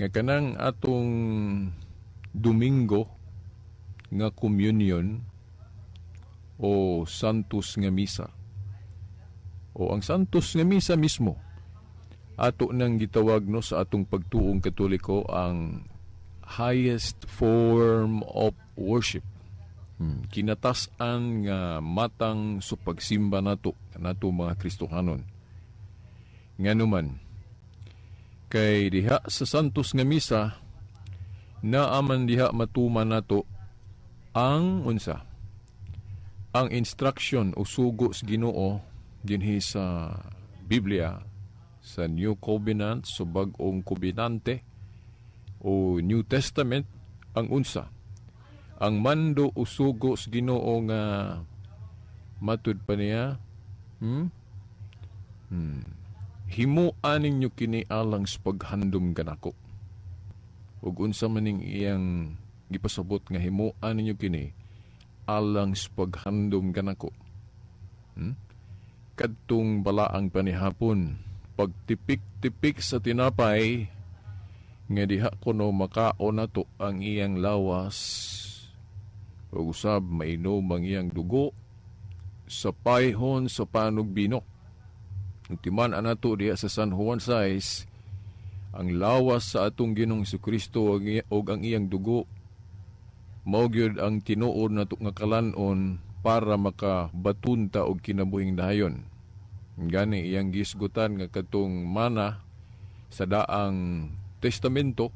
Nga kanang atong Domingo nga communion o Santos nga Misa o ang Santos nga Misa mismo, ato nang gitawag, no, sa atong pagtuong Katoliko ang highest form of worship. Kinatas-an nga matang sa pagsimba nato nato mga Kristohanon. Nganuman kay diha sa Santos nga Misa naaman diha matuman nato ang unsa ang instruction o sugo sa Ginoo dinhi sa Biblia, sa New Covenant, sa Bag-ong Kobinante o New Testament, ang unsa ang mando o sugo sa Ginoo nga matud pa niya, "Himuan ninyo kini alang sa paghandom kanako." Ug unsa man ning iyang gipasabot nga himuan ninyo kini alang sa paghandom kanako? Kadtong Balaang Panihapon, pagtipik-tipik sa tinapay nga diha kuno makaon nato ang iyang lawas ug usab mainom ang iyang dugo sa payhon sa panugbino. Timan nato diha sa San Juan 6, ang lawas sa atong Ginoong Kristo ug ang iyang dugo mao gyud ang tinuod nato nga kalan-on para makabaton ta og kinabuhing dayon. Gani iyang gisgutan nga katong mana sa Daang Testamento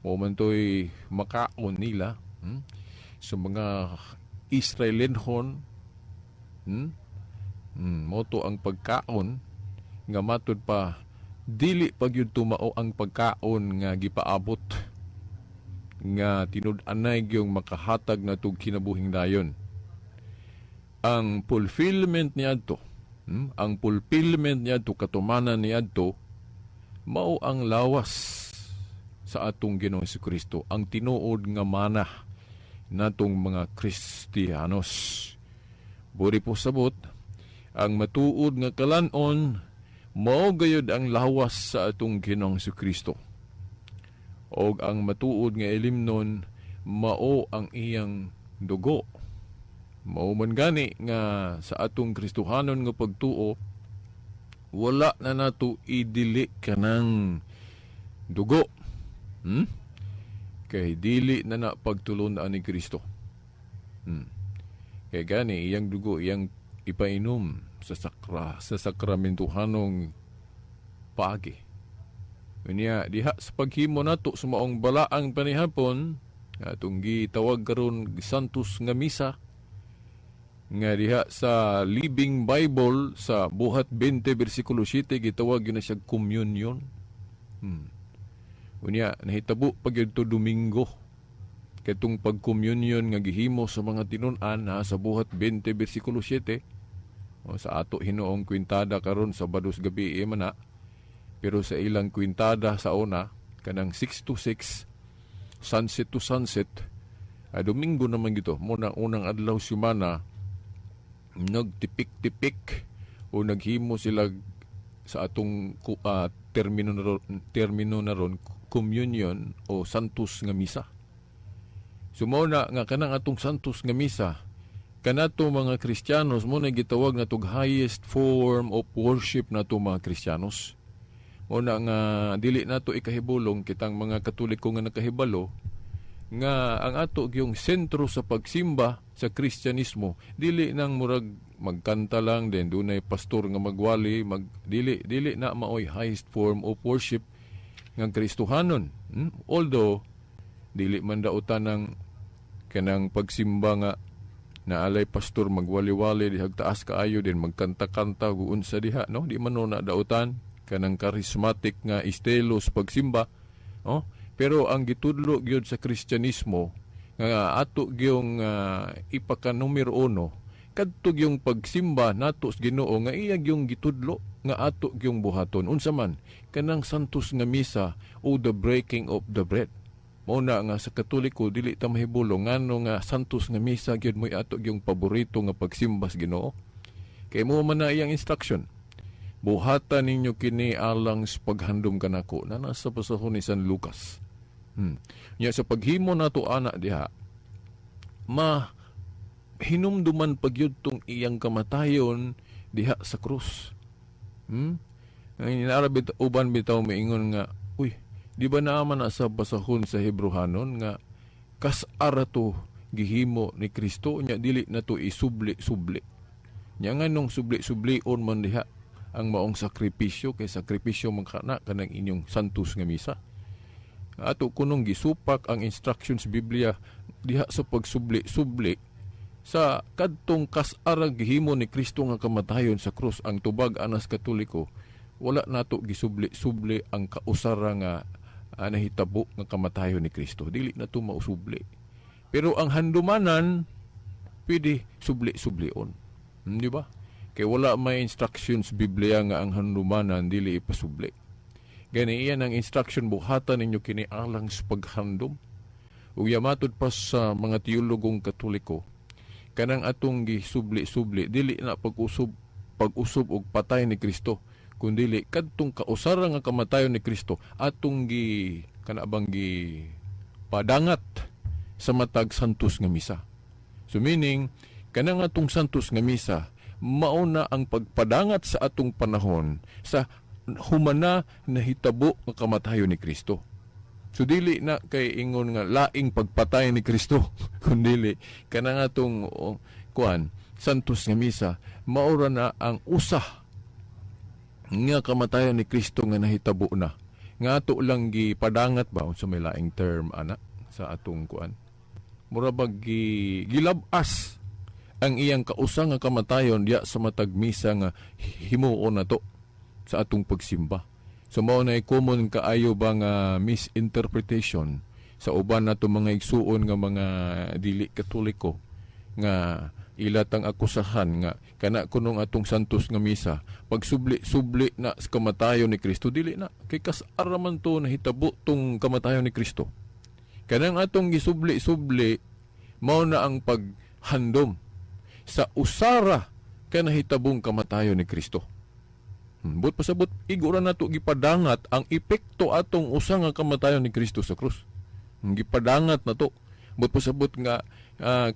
mao man to'y makaon nila, Sa mga Israelinhon, Mao to ang pagkaon nga matud pa dili pa gyud tumao ang pagkaon nga gipaabot nga tinud-anay gyung makahatag natog kinabuhing dayon. Ang fulfillment niadto, Ang fulfillment niadto, katumanan niadto, mao ang lawas sa atong Ginoong Kristo, ang tinuod nga mana natong mga Kristiyanos. Buri po sabot, ang matuod nga kalanon mao gayud ang lawas sa atong Ginoong Kristo. Og ang matuod nga ilimnon mao ang iyang dugo. Mao man gani nga sa atong Kristohanon nga pagtuo, wala na nato idili kanang dugo. Kay dili na na pagtulon ni Kristo. Kay gani iyang dugo iyang ipainom sa sakramentuhanong paagi. Unya diha sa paghimo nato sa maong Balaang Panihapon, atong gitawag karon Santos nga Misa, nga diha sa Living Bible sa Buhat 20 bersikulo 7 gitawag gyud na siya communion. Unya nahitabo pa gyud to Domingo, katong pag-communion nga gihimo sa mga tinun-an ha, sa Buhat 20 bersikulo 7. O, sa ato hinuong kwintada karon, Sabados gabi man na, pero sa ilang kwintada sa una, kanang 6 to 6, sunset to sunset, ay Domingo naman gito mo na unang adlaw semana, nagtipik-tipik o naghimo sila sa atong termino na ron, communion o Santos nga Misa. So mao na nga kanang atong Santos nga Misa kanato mga Kristiyanos mo na gitawag na tog highest form of worship nato mga Kristiyanos. Mo na nga dili nato ikahibulong, kitang mga Katoliko nga nakahibalo nga ang ato gyung sentro sa pagsimba sa Kristyanismo dili nang murag magkanta lang din, dunay pastor nga magwali, mag dili dili na maoy highest form of worship nga Kristohanon. Although dili man dautan ng kanang pagsimba nga naalay pastor magwali-wali dihag taas kaayo din magkanta-kanta ug unsa diha, no? Di man no na dautan kanang charismatic nga estilo sa pagsimba, oh. Pero ang gitudlo gyud sa Kristyanismo nga ato gyung ipaka numero uno kadto gyung pagsimba nato sa Ginoo nga iya gyung gitudlo nga ato gyung buhaton. Unsa man kanang Santos nga Misa o the breaking of the bread. Mao na nga sa Katoliko dili ta mahibulong ngano nga Santos nga Misa gyud mo'y ato gyung paborito nga pagsimba sa Ginoo. Kay mo man na iyang instruction. Buhata ninyo kini alang sa paghandom kanako, na nasa pasahon ni San Lucas. Nya sa paghimo nato ana diha, ma hinumduman pagyud tong iyang kamatayon diha sa krus. Ang inaara bit uban bitaw maingon nga, "Uy, di ba naaman na sa basahon sa Hebrehanon nga kas-ara to gihimo ni Kristo, nya dili na to isubli-subli?" Nya nganong subli-sublion man diha ang maong sakripisyo, kay sakripisyo man kana kanang inyong santos nga misa? Ato kunong gisupak ang instructions Biblia diha sa pagsubli-subli sa kadtong kas-ara gihimo ni Kristo nga kamatayon sa krus. Ang tubag anas Katoliko, wala nato gisubli-subli ang kausara nga nahitabo nga kamatayon ni Kristo. Dili na to mausubli. Pero ang handumanan pwede subli-sublion. Di ba? Kay wala may instructions Biblia nga ang handumanan dili ipasubli. Gani iyan ang instruction, buhatan ninyo kini alang sa paghandom. Ug yamatod pa sa mga teologong Katoliko, kanang atong gisubli-subli dili na pag-usob og patay ni Kristo, kundili kadtong kausara nga kamatayon ni Kristo atong gi kana bang gi padangat sa matag santos nga misa. So meaning, kanang atong santos nga misa mauna ang pagpadangat sa atong panahon sa humana nahitabo nga kamatayon ni Kristo. So dili na kay ingon nga laing pagpatay ni Kristo, kundili kanang atong, oh, kuan, santos nga misa maura na ang usa nga kamatayon ni Kristo nga nahitabo na nga ato lang gipadangat ba, unsa may laing term ana sa atong kuan, mura bag gilab-as ang iyang kausa nga kamatayon diya sa matag misa nga himuon nato sa atong pagsimba. So mao na common kaayo ba nga misinterpretation sa uban nato mga igsuon nga mga dili Katoliko, nga ila tang akusahan nga kana kunong atong santos nga misa pagsubli-subli na sa kamatayon ni Kristo. Dili na kay kas-ara man to nahitabo tong kamatayon ni Kristo. Kanang atong gisubli-subli mao na ang paghandom sa usara kanahitabong kamatayon ni Kristo. But pasabot, igo ra nato gipadangat ang epekto atong usa nga kamatayon ni Kristo sa krus. Gipadangat na to. But pasabot nga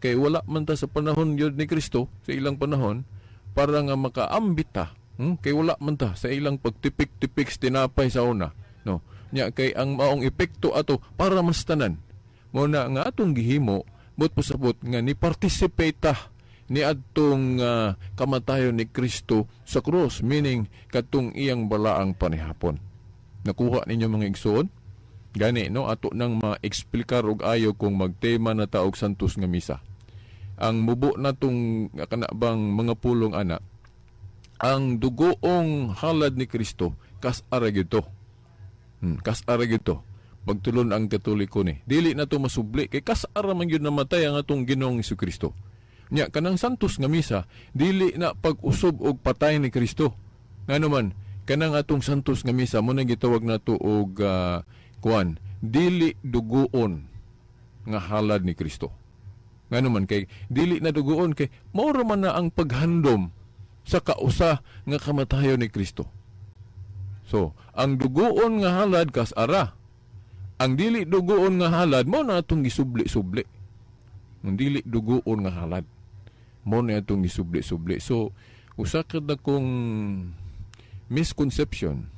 kay wala man ta sa panahon yun ni Kristo, sa ilang panahon, para nga makaambit ta. Kay wala man ta sa ilang pagtipik-tipik sa tinapay sa una. No. Nya kay ang maong epekto ato para mas tanan. Mo na nga atong gihimo, but pasabot nga ni participate ta ni adtong kamatayon ni Kristo sa krus, meaning kadtong iyang balaang panihapon. Nakuha ninyo, mga igsoon? Gani no, ato nang ma-eksplikar og ayo kung magtema na ta og santos nga misa. Ang mubo natong kana bang mga pulong ana, ang dugoong halad ni Kristo kas ara gyud to. Kas ara gyud to. Pagtulon ang Katoliko ni. Dili na to masubli kay kas ara man gyud namatay ang atong Ginoong Kristo. Nya kanang santos nga misa dili na pag-usob og patay ni Kristo. Ngano man kanang atong santos nga misa mo na gitawag nato og kuan, dili dugoon nga halad ni Kristo. Ngano man kay dili na dugoon? Kay mao ra man na ang paghandom sa kausa nga kamatayon ni Kristo. So, ang dugoon nga halad kas ara. Ang dili dugoon nga halad mo na atong gisubli-subli. Ang dili dugoon nga halad mo na atong gisubli-subli. So, usa ka dakong misconception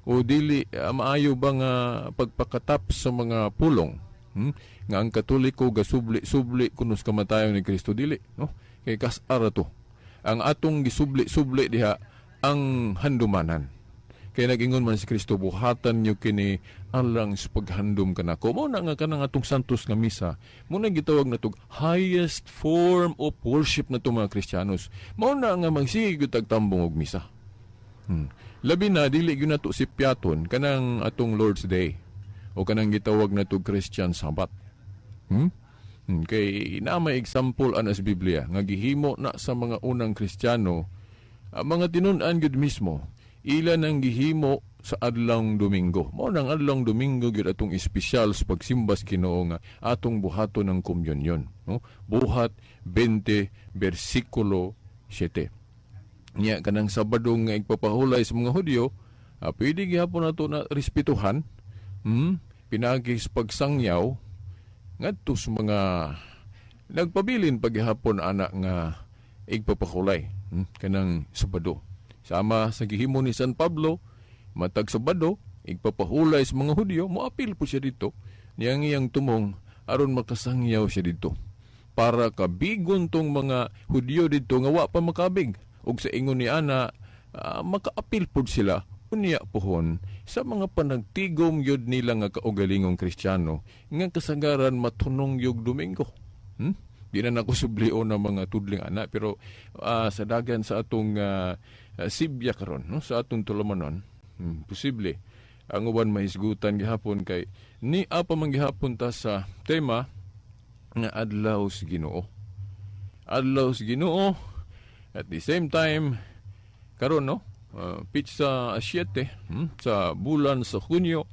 o dili maayo ba nga pagpakatap sa mga pulong, nga ang Katoliko gasubli-subli kuno sa kamatayon ni Kristo. Dili, no, kay kas-ara to. Ang atong gisubli-subli diha ang handumanan, kay nag-ingon man si Kristo, "Buhatan niyo kini alang sa paghandom kanako." Mao na nga kanang atong santos nga misa mo na gitawag natog highest form of worship na mga Kristiyanos. Mao na nga magsige gyud tag tambong og misa. Labi na dili gyud nato sipyaton kanang atong Lord's Day o kanang gitawag nato Christian Sabbath. Kay na may example ana sa Biblia nga gihimo na sa mga unang Kristiyano, ang mga tinun-an gyud mismo ila nang gihimo sa adlawng Domingo. Mao nang adlawng Domingo gyud atong espesyal sa pagsimba sa Ginoo nga atong buhaton ng komunyon, no? Buhat 20 bersikulo 7. Nya kanang Sabado nga igpapahulay sa mga Hudyo, pwede gihapon nato na respetuhan, pinaagi sa pagsangyaw ngadto sa mga nagpabilin paghihapon ana nga igpapahulay, kanang Sabado. Sama sa gihimo ni San Pablo, matag Sabado igpapahulay sa mga Hudyo, moapil po siya dito niyang iyang tumong aron makasangyaw siya dito para kabigon tong mga Hudyo dito nga wa pa makabig, ug sa ingon ni ana, makaapil pud sila unya pohon sa mga panagtigom yun nila nga kaugalingong Kristiyano nga kasagaran matunong yug Domingo. Di na nako sublion ng mga tudling ana, pero sa dagan sa atong sibya karon, no, sa atong tulumanon, posible ang uban mahisgutan gihapon kay ni apa man gihapon ta sa tema nga adlaw sa Ginoo. Adlaw sa Ginoo, at the same time karon, no, pitsa 7, sa bulan sa Hunyo,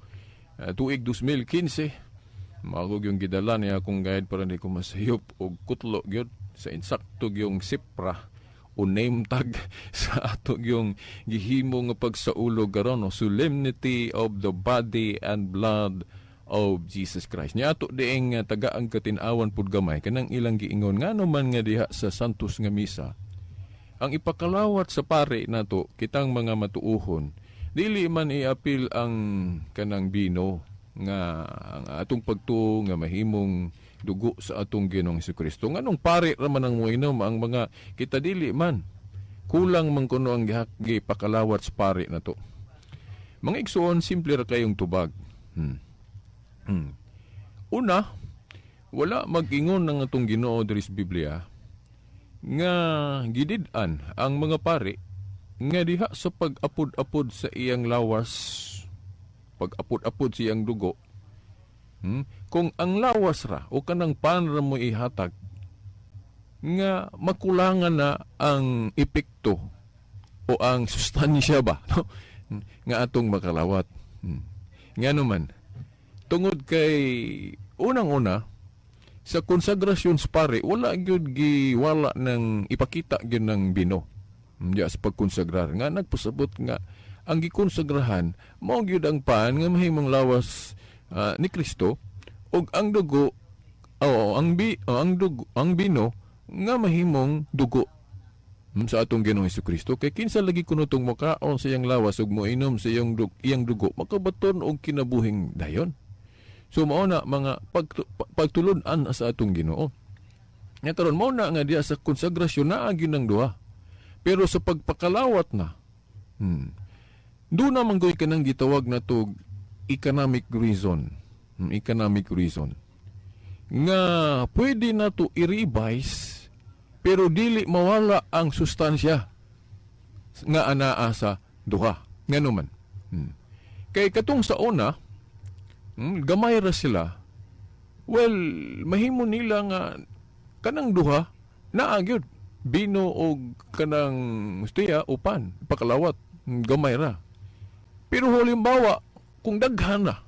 tuig 2015. Magog yung gidala niya akong guide para di ko masayop og kutlo gyud sa insakto yung sipra o name tag sa ato yung gihimo nga pagsaulog karon, no, Solemnity of the Body and Blood of Jesus Christ. Nya ato dieng tagaang katin-awan pud gamay kanang ilang giingon, ngano man nga diha sa Santos nga Misa ang ipakalawat sa pare nato, kitang mga matuuhon, dili man iapil ang kanang bino nga ang atong pagtuo nga mahimong dugo sa atong Ginoong Kristo? Nganong pare ra man ang moinom, ang mga kita dili man? Kulang man kuno ang gipakalawat sa pare nato. Mga igsuon, simple ra kayong tubag. Una, wala mag-ingon ng atong Ginoo diri sa Biblia nga gidid-an ang mga pari nga diha sa pag-apod-apod sa iyang lawas, pag-apod-apod sa iyang dugo, kung ang lawas ra o kanang pan ra mo ihatag, nga makulangan na ang epekto o ang sustansya ba, no, nga atong makalawat. Nga naman, tungod kay unang-una sa konsagrasyon sa pare, wala gyud giwala ng ipakita gyud ng bino diya sa pagkonsagrar, nga nagpasabot nga ang gikonsagrahan mao gyud ang pan nga mahimong lawas ni Kristo ug ang dugo o ang bi o ang dugo, ang bino nga mahimong dugo sa atong Ginoong Kristo, kay kinsa lagi kuno tong mokaon sa iyang lawas ug moinom sa iyang dugo, makabaton og kinabuhing dayon. So mao na mga pagtulun-an sa atong Ginoo. Nga karon, mao na nga diya sa konsagrasyon naa gyud ang duha. Pero sa pagpakalawat na, doon naman goy kanang gitawag na to economic reason. Economic reason. Nga pwede na to i-revise pero dili mawala ang sustansya nga anaa sa duha. Nga naman. Kay katong sa una, gamay ra sila. Well, mahimo nila nga kanang duha naa gyud bino og kanang ustiya o pan pakalawat, gamay ra. Pero halimbawa kung daghan na,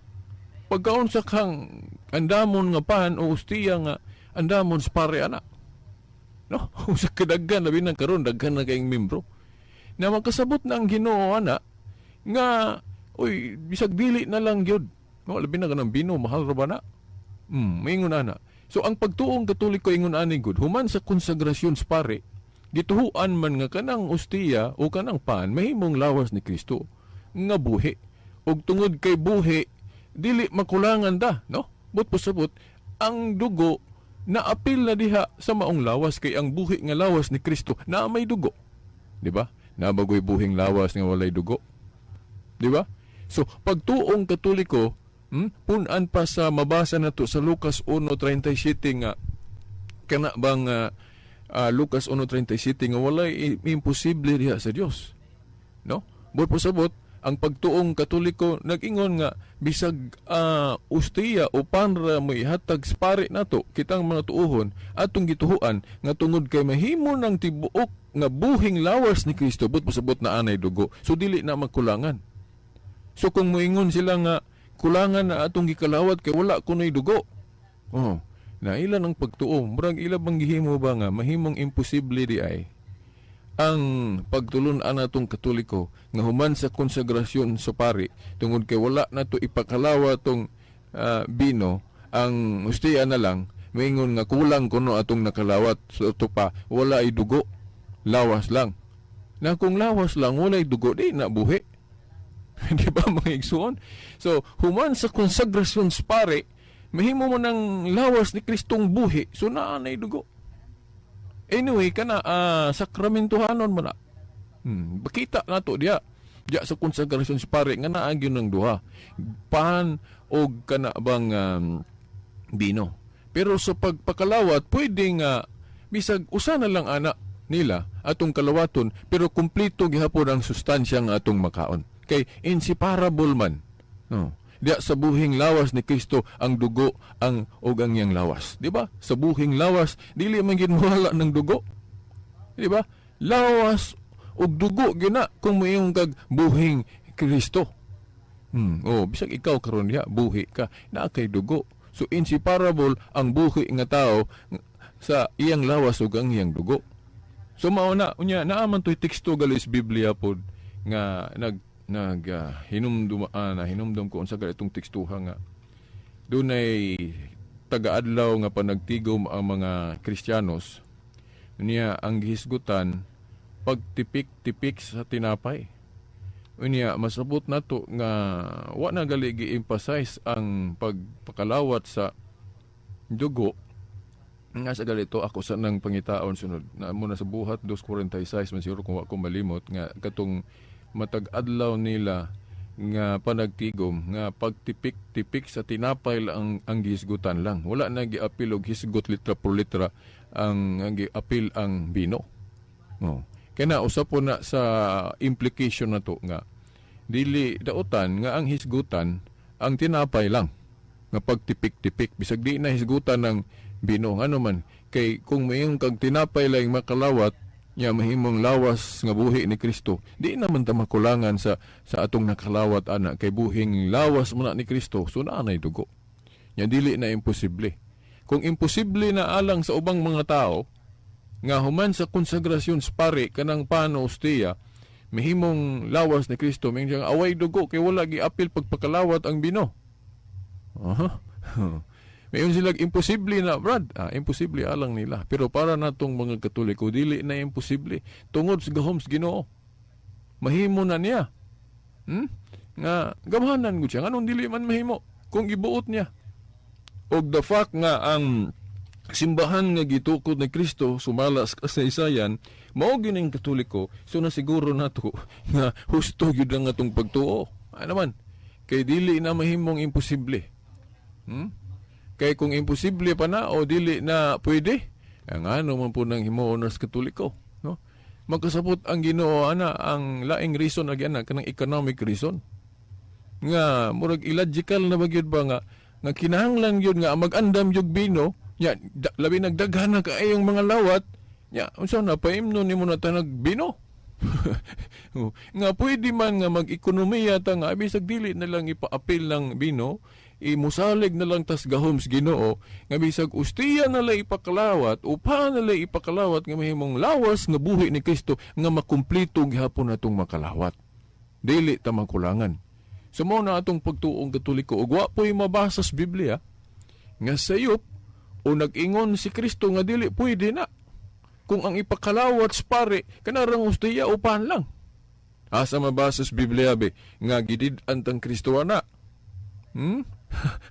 pagkaon sa kang andamon nga pan o ustiya nga andamon sa pare ana, no, sa kadaghan, labi nang karon daghan na kayong membro, na makasabot na ang Ginoo ana nga, uy, bisag dili na lang gyud, no, labi na kanang bino, mahal ra ba na? Maingon ana. So ang pagtuong Katoliko, ingon ani gud, human sa konsagrasyon sa pare, gituhuan man nga kanang ustiya o kanang pan mahimong lawas ni Kristo nga buhi. Ug tungod kay buhi, dili makulangan da, no? But pasabot, ang dugo naapil na diha sa maong lawas, kay ang buhi nga lawas ni Kristo na may dugo. Di ba? Nabagoy buhing lawas nga walay dugo. Di ba? So pagtuong Katoliko, punan pa sa mabasa na to sa Lucas 1:37 nga kana bang Lucas 1:37 nga walay imposible diha sa Dios. No? But pasabot, ang pagtuong Katoliko nag-ingon nga bisag ustiya o panra mo ihatag sa pare nato, kitang mga tuohon, atong gituhuan nga tungod kay mahimo ng tibuok nga buhing lawas ni Kristo, but pasabot na anay dugo. So dili na magkulangan. So kung moingon sila nga kulangan na atong gikalawat kay wala kunoy dugo. Oh, na ilan ang pagtuo. Murag ila bang gihimo ba nga mahimong imposible di ay Ang pagtulun-an natong Katoliko nga human sa konsagrasyon sa pari, tungod kay wala nato ipakalawa tong bino, ang hustiya na lang, maingon nga kulang kuno atong nakalawat. So ito pa, wala ay dugo, lawas lang. Na kung lawas lang, walay dugo, di na buhi. Di ba, mga igsuon? So human sa konsagrasyon sa pare, mahimo mo ng lawas ni Kristong buhi, so naa nay dugo. Anyway, kana sakramentuhanon mo na. Bakita nato diya. Diya sa konsagrasyon sa pare nga naa gyud ng duha. Pan og kana bang bino. Pero sa pagpakalawat, pwede nga bisag usa na lang ana nila atong kalawaton, pero kumpleto gihapon ang sustansya nga atong makaon. Kay inseparable man. No. Diya sa buhing lawas ni Kristo ang dugo ang og ang iyang lawas, di ba? Sa buhing lawas dili man gid mawala ng dugo. Di ba? Lawas ug dugo gina kung moingon kag buhing Kristo. Oh, bisag ikaw karon diha buhi ka, naa kay dugo. So inseparable ang buhi nga tao sa iyang lawas ug ang iyang dugo. So mao na unya, naa man to'y teksto gali sa Biblia pod nga nag nag hinumdum na hinumdum ko unsa gali itong tekstuha nga dunay taga-adlaw nga panagtigom ang mga Kristiyanos niya, ang gihisgutan pagtipik-tipik sa tinapay. Unya masabot nato nga wa na gali gi-emphasize ang pagpakalawat sa dugo nga sa galito. Ako sa nang pangitaon sunod na mo na sa Buhat 2.46 man siguro, kung wa ko malimot, nga katong matag adlaw nila nga panagtigom nga pagtipik-tipik sa tinapay lang ang gihisgutan lang. Wala na giapil og hisgot litra por litra ang giapil ang bino. Oh. Kaya na usa po na sa implication na to nga dili dautan nga ang hisgutan ang tinapay lang nga pagtipik-tipik bisag di na hisgutan ng bino. Ngano man kay kung mayong kag tinapay lang makalawat nya mahimong lawas nga buhi ni Kristo, di naman ta makulangan sa atong nakalawat ana, kay buhing lawas man na ni Kristo, so naa nay dugo. Nya dili na imposible. Kung imposible na alang sa ubang mga tao nga human sa konsagrasyon sa pare kanang pano ustiya mahimong lawas ni Kristo, mingon siya away dugo kay wala giapil pagpakalawat ang bino. Aha. Mayon sila, imposible na, Brad. Ah, imposible alang nila. Pero para natong mga Katoliko, dili na imposible. Tungod sa gahom sa Ginoo. Mahimo na niya. Nga gamhanan gud siya. Nganong dili man mahimo kung ibuot niya? Og the fact nga ang simbahan nga gitukod ni Kristo sumala sa kasaysayan mao gyud ning Katoliko, so nasiguro nato nga husto gyud ang atong pagtuo. Ano man kay dili na mahimong imposible. Kay kung imposible pa na o dili na pwede, ang ano man po nang himuon sa Katoliko, no? Magkasabot ang Ginoo ana, ang laing reason agi ana kanang economic reason. Nga murag illogical na ba gyud ba nga kinahanglan gyud nga mag-andam yung bino nya da, labi nagdaghan na kaayong mga lawat nya, unsa na paimno nimo na tanag bino? Oh, nga pwede man nga mag-ekonomiya ta nga bisag dili na lang ipa-apil ng bino, imusalig na lang tas gahom sa Ginoo nga bisag ustiya na lang ipakalawat, upa na lang ipakalawat nga mahimong lawas nga buhi ni Kristo nga makumpleto gihapon natong makalawat, dili ta makulangan. So mao na atong pagtuong Katoliko, ug wa po'y mabasa sa Biblia nga sayop o nag-ingon si Kristo nga dili pwede na kung ang ipakalawat sa pare kanarang ustiya upahan lang. Asa mabasa sa Biblia be nga gidid-an tang Kristo ana?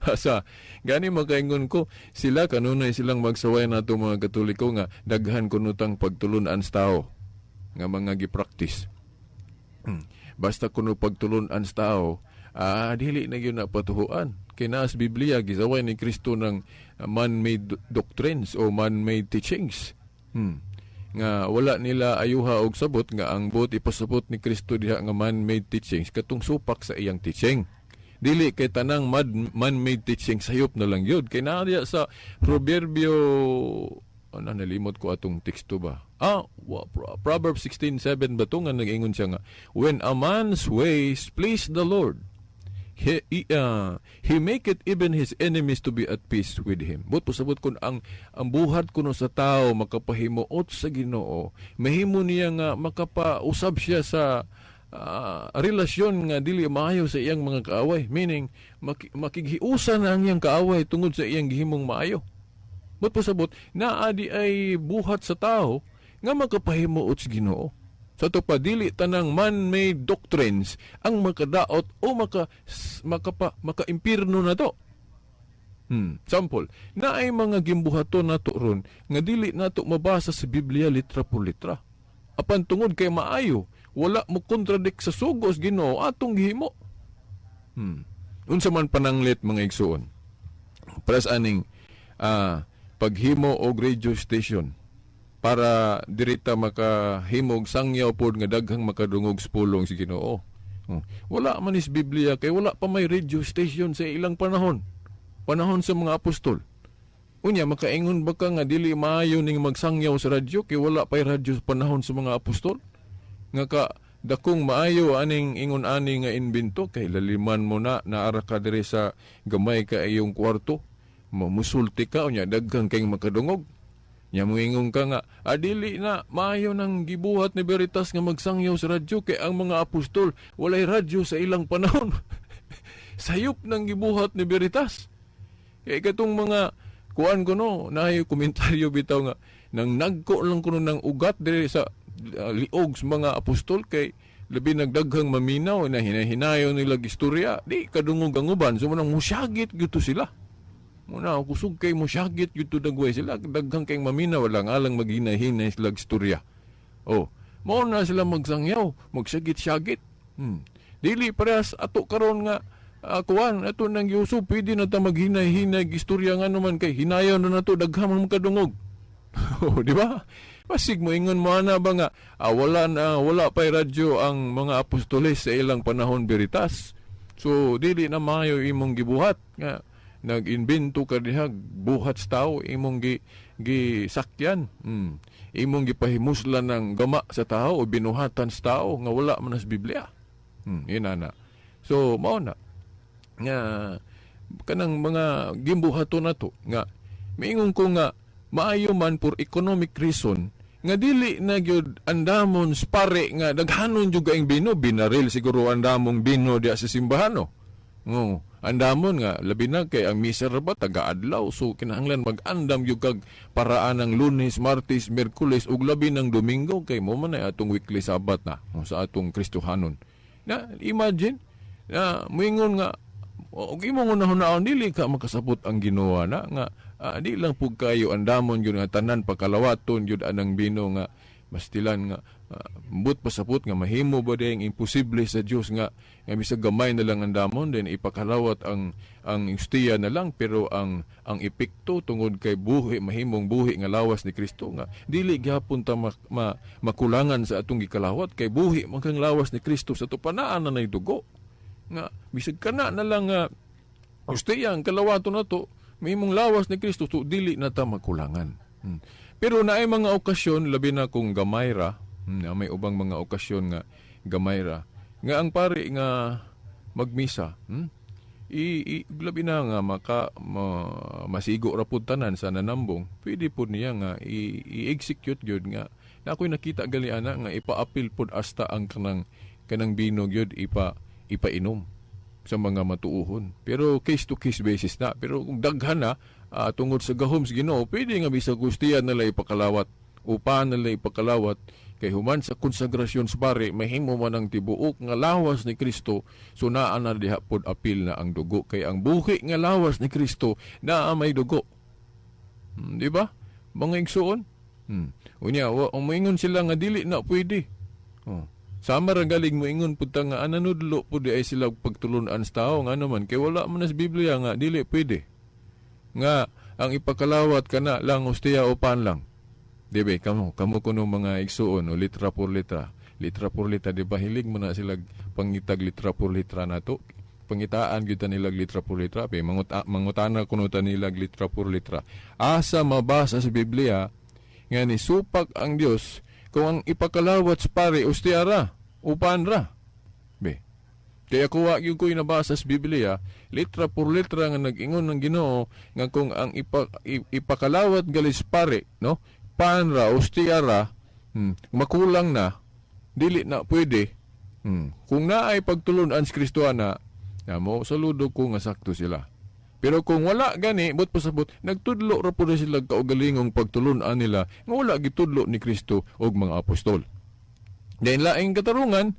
Asa? Gani makaingon ko, sila kanunay silang magsaway nato mga Katoliko nga daghan kuno tang pagtulun-an sa tao nga mga gi-practice. Basta kuno pagtulun-an sa tao, dili na gyud na patuhuan. Kay naa sa Biblia, gisaway ni Kristo ng man-made doctrines o man-made teachings. Nga wala nila ayuha og sabot nga ang buot ipasabot ni Kristo diha nga man-made teachings katong supak sa iyang teaching. Dili kay tanang man-made teaching sayop na lang yun. Kay naa diya sa Proverbio, ano, nalimot ko atong teksto ba? Ah, Proverbs 16:7 ba to nga nag-ingon siya nga, "When a man's ways please the Lord, He maketh even his enemies to be at peace with him. But pasabot kun ang buhat kuno sa tao makapahimuot sa Ginoo, mahimo niya nga makapausab siya sa relasyon nga dili maayo sa iyang mga kaaway, meaning makighiusa na ang iyang kaaway tungod sa iyang gihimong maayo. But pasabot naa di ay buhat sa tao nga makapahimuot sa Ginoo. Sa ato pa, dili tanang man-made doctrines ang makadaot o makaimpirno na to. Sample, naay mga gimbuhaton nato ron nga dili nato mabasa sa Biblia litra por litra. Apan tungod kay maayo, wala mo contradict sa sugos Ginoo, atong gihimo. Unsa man pananglit, mga igsuon? Para sa aning paghimo og radio station para dirita makahimog sangyaw pod nga daghang makadungog sa pulong si Ginoo. Oh. Wala man is Biblia kay wala pa may radio station sa ilang panahon. Panahon sa mga apostol. Unya, makaingon ba ka nga dili maayo ning magsangyaw sa radyo kay wala pay radyo sa panahon sa mga apostol? Nga ka dakong maayo aning ingon ani nga imbento kay laliman mo na naara ka diri sa gamay ka iyong kwarto, mamusulti ka, unya daghang kayong makadungog. Nya moingon ka nga, dili na maayo nang gibuhat ni Veritas nga magsangyaw sa radyo kay ang mga apostol walay radyo sa ilang panahon. Sayop nang gibuhat ni Veritas. Kay katong mga kuan ko no, naay komentaryo bitaw nga nang nagko lang kuno ng ugat diri sa liog sa mga apostol kay labi nagdaghang maminaw na hinahinayon nila istorya, di kadungog ang uban, so manang musyagit gyud sila. Muna, kusog kay musyagit gyud to dagway sila, daghang kay maminaw lang alang maghinahinay sila istorya. Oh, mao na sila magsangyaw, magsagit-syagit. Dili parehas ato karon nga kuan ato nang giuso, pwede na ta maghinay-hinay istorya nga naman kay hinayon na nato, daghang man makadungog. Oh, di ba? Pasig mo ingon mo ana ba nga wala na, wala pay radyo ang mga apostoles sa ilang panahon, Veritas. So dili na maayo imong gibuhat nga nag-imbento ka diha, buhat sa tao imong gi gisakyan. Imong gipahimuslan ng gama sa tao o binuhatan sa tao nga wala man sa Biblia. Yun na. So mao na nga kanang mga gimbuhaton nato nga miingon ko nga maayo man for economic reason nga dili na gyud andamon spare nga daghanon jud kaing bino, binaril siguro andamong bino diya sa simbahan, no. No, andamon nga labi na kay ang misa ra ba taga-adlaw, so kinahanglan mag-andam gyud kag paraan ng Lunes, Martes, Miyerkules ug labi ng Domingo kay mo man ay atong weekly Sabbath na, no, sa atong Kristohanon. Na imagine na moingon nga og imong hunahunahon, dili ka makasabot ang Ginoo na nga di lang pug kayo andamon gyud nga tanan pakalawaton gyud anang bino nga mastilan nga but pasapot nga mahimo ba ding imposible sa Dios nga bisag gamay na lang andamon, then ipakalawat ang hustiya na lang, pero ang epekto tungod kay buhi, mahimong buhi nga lawas ni Kristo, nga dili gyapon ta makulangan sa atong gikalawat kay buhi man kang lawas ni Kristo sa tupanaan na nay dugo, nga bisag kana na lang nga hustiya ang kalawaton nato, mahimong lawas ni Kristo, so dili na ta makulangan. Pero naay mga okasyon, labi na kung gamay ra, may ubang mga okasyon nga gamay ra, nga ang pari nga magmisa, i labi na nga masigo ra pud tanan sa nanambong, pwede pud niya nga i-execute gyud nga na ako'y nakita gali ana nga ipa-apil pud hasta ang kanang bino gyud ipainom sa mga matuuhon. Pero case to case basis na. Pero kung daghan na, tungod sa gahom sa Ginoo, pwede nga bisag hustiya nila ipakalawat, upan nila ipakalawat, kay human sa konsagrasyon sa pare, mahimo man ang tibuok nga lawas ni Kristo, so naa na diha pod apil na ang dugo, kay ang buhi nga lawas ni Kristo naa may dugo. Di ba? Mga igsuon. Unya, moingon sila nga dili na pwede. Oh. Sama ra galing moingon pud ta nga ananudlo pud ay sila pagtulun-an sa tao, nga naman kay wala man sa Biblia nga dili pwede. Nga ang ipakalawat kana lang hustiya o pan lang. Di ba kamo kuno mga igsuon o litra por litra. Litra por litra, di ba hilig mo na sila pangitag litra por litra nato? Pangitaan gyud ta nila litra por litra, pe mangutana kuno ta nila litra por litra. Asa mabasa sa Biblia nga ni supak ang Dios kung ang ipakalawat sa pare hustiya ra, upan ra? Be. Kaya kuha gyud ko nabasa sa Biblia, litra por litra nga nag-ingon ng Ginoo nga kung ang ipakalawat galis pare, no? Pan ra, ostia ra, makulang na, dili na pwede. Kung naay pagtulun-an sa Kristo ana, na mo saludo ko nga sakto sila. Pero kung wala gani, but pasabot, nagtudlo ra pud sila kaugalingong pagtulun-an nila nga wala gitudlo ni Kristo og mga apostol. Dahil laing katarungan,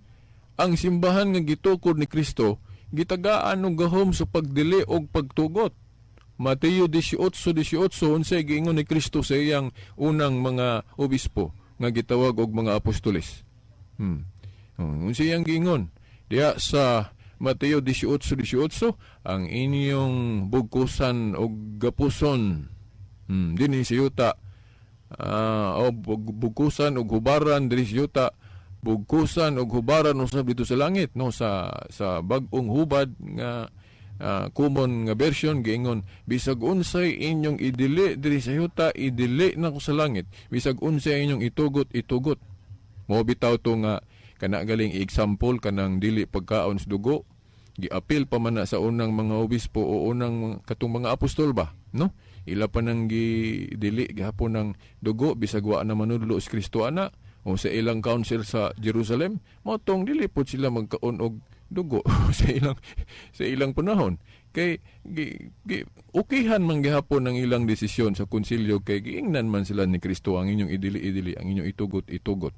ang simbahan nga gitukod ni Kristo gitagaan og gahom sa pagdili og pagtugot. Mateo 18:18, unsay giingon ni Kristo sa iyang unang mga obispo nga gitawag og mga apostoles? Unsay iyang giingon? Diha sa Mateo 18:18, ang inyong bugkusan og gapuson dinhi sa yuta, o bugkusan og hubaran dinhi sa yuta, bugkusan og hubaran usab dito sa langit, no? Sa bag-ong hubad nga common nga version, giingon, bisag unsay inyong idili diri sa yuta, idili nako sa langit, bisag unsay inyong itugot, itugot. Mo bitaw to nga kana galing example kanang dili pagkaon sa dugo, giapil pa man na sa unang mga obispo o unang katong mga apostol ba, no? Ila pa nang gi dili gihapon ng dugo bisag wa na manudlo si Kristo ana o sa ilang council sa Jerusalem, mao tong dili pod sila magkaon og dugo sa ilang panahon kay gi, ukihan man gihapon ang ilang desisyon sa konsilyo kay giingnan man sila ni Kristo, ang inyong idili, idili, ang inyong itugot, itugot.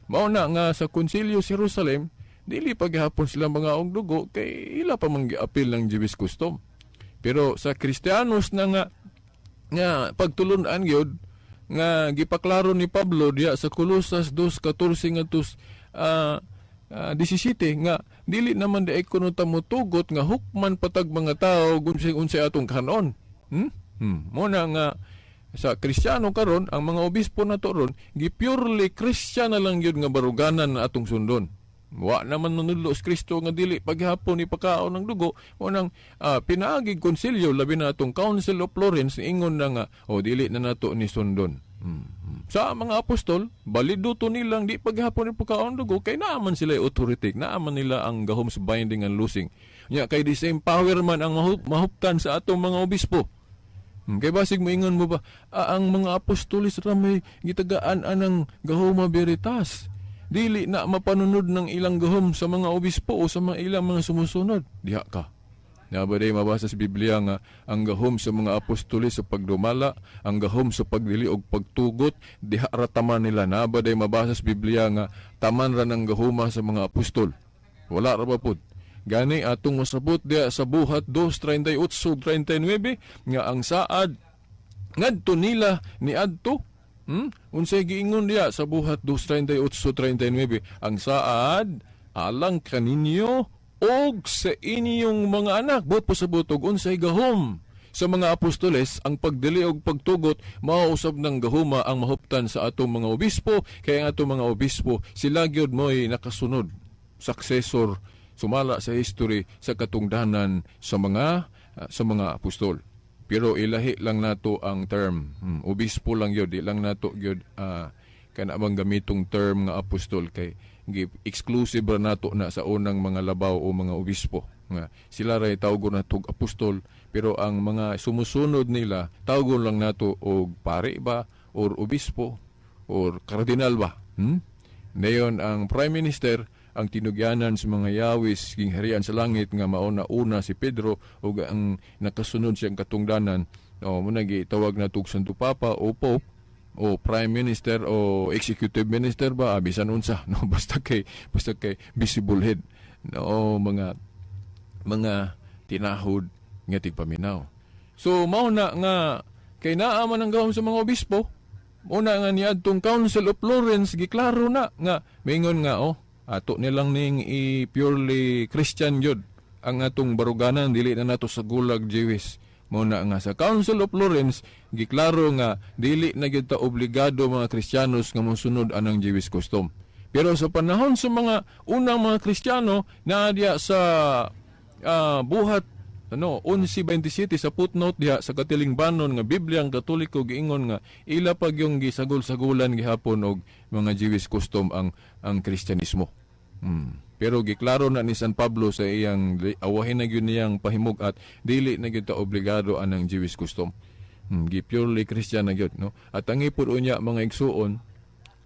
Mao na nga sa konsilyo sa Jerusalem, dili pa gihapon sila mga og dugo kay ila pa man giapil ng Jewish custom. Pero sa Kristiyanos na nga nga pagtulun-an gyud nga gipaklaro ni Pablo diya sa Colosas 2:14 ngadto 17 nga dili naman di kuno ta motugot nga hukman patag mga tao kung unsay atong kanon. Mo na nga sa Kristiyano karon, ang mga obispo nato ron, gi purely Christian na lang gyud nga baruganan na atong sundon. Wa naman manudlo si Kristo nga dili paghapon ipakaon ng dugo. Mo nang pinaagi konsilyo, labi na atong Council of Florence, ingon na nga o dili na nato ni sundon. Sa mga apostol, balido to nilang di paghapon ipakaon dugo kay naaman sila authority, naaman nila ang gahom sa binding and loosing. Nya kay the same power man ang mahuptan sa atong mga obispo. Kay basig moingon mo ba, ang mga apostolis ra may gitagaan anang gahoma veritas. Dili na mapanunod ng ilang gahom sa mga obispo o sa mga ilang mga sumusunod. Diha ka. Na ba day mabasa sa Biblia nga ang gahom sa mga apostolis sa pagdumala, ang gahom sa pagdili og pagtugot, diha ra taman nila? Na ba day mabasa sa Biblia nga taman ra ng gahoma sa mga apostol? Wala ra ba pud? Gani atong masabot diha sa Buhat 2:38 39 nga ang saad ngadto nila niadto. Unsay giingon diha sa Buhat 2:38-39? Ang saad alang kaninyo og sa inyong mga anak. Buot pasabot og unsay gahom sa mga apostoles ang pagdili og pagtugot, mao usab ng gahuma ang mahuptan sa atong mga obispo, kay ang atong mga obispo sila gyud mo'y nakasunod, successor sumala sa history sa katungdanan sa mga apostol. Pero ilahi lang nato ang term. Obispo lang yun, di lang nato gyud kana bang gamitong term nga apostol kay exclusive ra nato na sa unang mga labaw o mga obispo nga sila ray tawgon nato og apostol, pero ang mga sumusunod nila tawgon lang nato og pare ba or obispo or kardinal ba. Ngayon ang prime minister ang tinugyanan sa mga yawis gingharian sa langit nga mao na una si Pedro ug ang nakasunod siyang katungdanan o mo tawag na og Santo Papa o Pope o prime minister o executive minister ba, bisan unsa, no? Basta kay visible head, no, mga tinahod nga tigpaminaw. So mao na nga kay naa man ang gahom sa mga obispo, una nga niadtong Council of Florence giklaro na nga mingon nga oh, ato nilang ning i purely Christian gyud ang atong baruganan, dili na nato sa gulag Jewish. Mo na nga sa Council of Florence giklaro nga dili na gyud ta obligado mga Kristiyanos nga mosunod anang Jewish custom. Pero sa panahon sa mga unang mga Kristiyano, naa diya sa Buhat ano 11:27 sa footnote diha sa katilingbanon nga Biblia ang Katoliko, giingon nga ila pag yung gisagol-sagulan gihapon og mga Jewish custom ang Kristyanismo. Pero giklaro na ni San Pablo sa iyang awahin na gyud niyang pahimug-at, dili na gyud ta obligado anang Jewish custom. Gi purely Christian na gyud, no? At ang ipod unya, mga igsuon,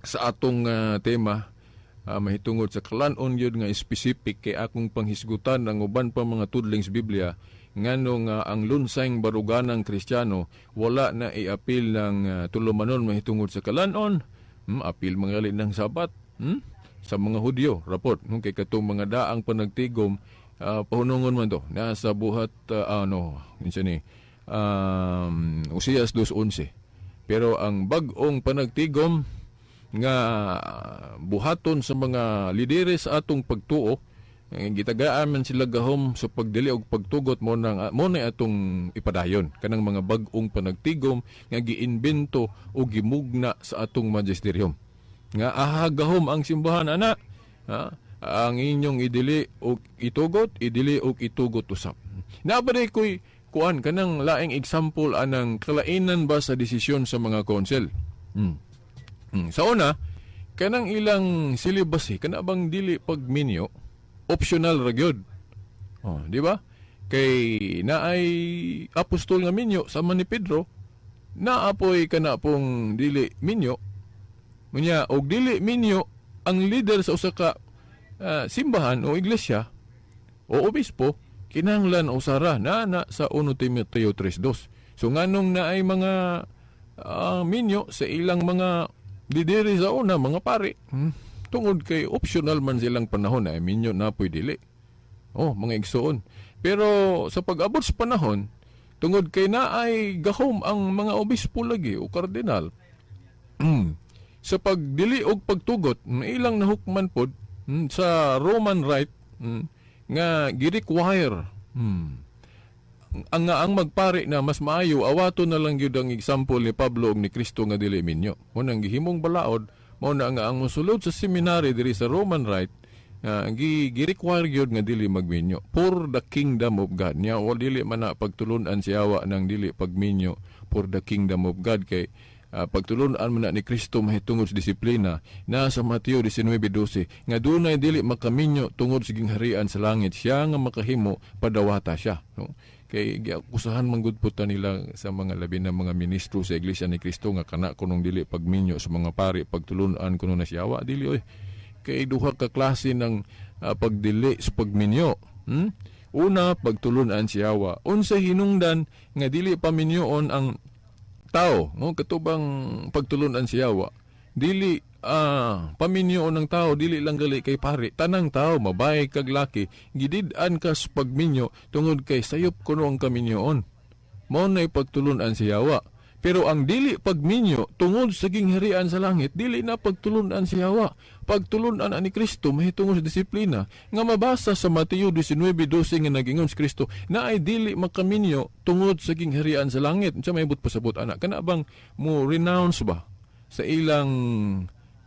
sa atong tema mahitungod sa kalan-on gyud nga specific kay akong panghisgutan ang uban pa mga tudling sa Biblia ngano nga ang lunsayng baruganang Kristiyano wala na iapil ng tulumanon mahitungod sa kalan-on, apil mga ng Sabat, sa mga Hudyo rapot, no? Kay katong mga daang panagtigom, pahunungon man to nasa buhat, ano unsa ni, Osias 2:11. Pero ang bag-ong panagtigom nga buhaton sa mga lideres sa atong pagtuo, gitagaan man sila gahom sa pagdili og pagtugot, mo na atong ipadayon kanang mga bag-ong panagtigom nga giimbento o gimugna sa atong magisterium nga aha gahom ang simbahan ana, ha? Ang inyong idili og itugot, idili og itugot usab. Nabaday ko'y kuan kanang laing example anang kalainan ba sa desisyon sa mga council. Sa una, kanang ilang celibacy, kana bang dili pagminyo, optional ra gyud. Oh, di ba? Kay naay apostol nga minyo sama ni Pedro, naapoy kana pong dili minyo. Munya og dili minyo ang leader sa usa ka simbahan o iglesia o obispo, kinahanglan usara na na sa 1 Timoteo 3:2. So nganong naay mga minyo sa ilang mga lideri sa una, mga pari? Tungod kay optional man silang panahon na minyo na po'y dili. Oh, mga igsoon. Pero sa pag-abot sa panahon, tungod kay naay gahom ang mga obispo lagi o kardinal, sa pagdili og pagtugot, ilang nahukman pod sa Roman Rite nga gi-require ang nga ang magpari na mas maayo awato na lang gyud ang example ni Pablo ug ni Kristo nga dili minyo. Mo nang gihimong balaod, mao na nga ang mosulod sa seminary diri sa Roman Rite, gi-require gyud nga dili magminyo for the kingdom of God. Nya o dili man na pagtulun-an si awa ng dili pagminyo for the kingdom of God, kay pagtulun-an man na ni Kristo mahitungod sa disiplina na sa Mateo 19:12 nga dunay dili makaminyo tungod sa gingharian sa langit, siya nga makahimo padawata siya, no? Kay giakusahan man gud po ta nila sa mga labi na mga ministro sa Iglesia ni Kristo nga kana kunong dili pagminyo sa mga pari pagtulun-an kuno na siya. Wa, dili oy, kay duha ka klase ng pagdili sa pagminyo. Una, pagtulun-an si Yawa. Unsa hinungdan nga dili paminyoon ang tao, no? Katubang pagtulun-an si Yawa, dili paminyoon ng tao, dili lang gali kay pari, tanang tao, babae kag laki, gidid-an ka sa pagminyo tungod kay sayop kuno ang kaminyoon. Mao nay pagtulun-an si Yawa. Pero ang dili pagminyo tungod sa gingharian sa langit, dili na pagtulun-an si Yawa. Pagtulun-an ani Kristo mahitungod sa disiplina nga mabasa sa Mateo 19:12 nga nagingon si Kristo na ay dili makaminyo tungod sa gingharian sa langit. Unsa may but pasabot ana? Kana bang mo renounce ba sa ilang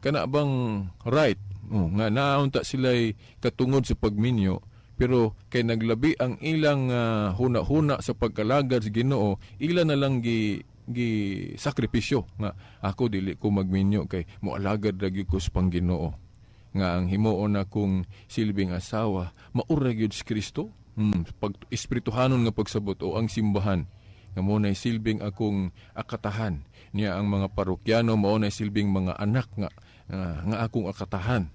kana bang right? Oh, nga naunta sila'y katungod sa pagminyo, pero kay naglabi ang ilang huna-huna sa pagkalagad sa Ginoo, ila na lang gi sakripisyo nga ako dili ko magminyo kay moalagad ra gyud ko sa pangginoo, nga ang himuon akong silbing asawa maura gyud si Kristo, pag espirituhanon nga pagsabot, o ang simbahan nga mo nay silbing akong akatahan niya, ang mga parokyano mao nay silbing mga anak nga akong akatahan,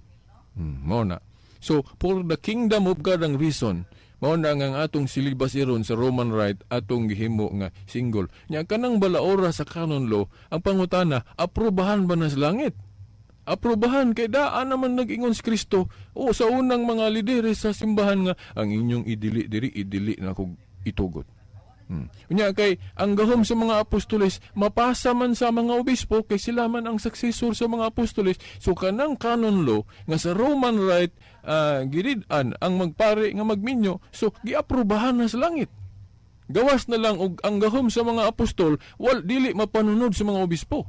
mao na. So for the kingdom of God ang reason. Mao na nga ang atong celibacy ron sa Roman Rite atong gihimo nga single. Nya kanang balaora sa canon law, ang pangutana, aprobahan ba na sa langit? Aprobahan kay daan naman nag-ingon si Kristo o sa unang mga lideres sa simbahan nga ang inyong idili diri, idili na kog itugot. Unya kay ang gahom sa mga apostoles mapasa man sa mga obispo kay sila man ang successor sa mga apostoles. So kanang canon law nga sa Roman Rite, girid-an ang magpare nga magminyo, so giaprobahan na sa langit. Gawas na lang og ang gahom sa mga apostol wal dili mapanunod sa mga obispo.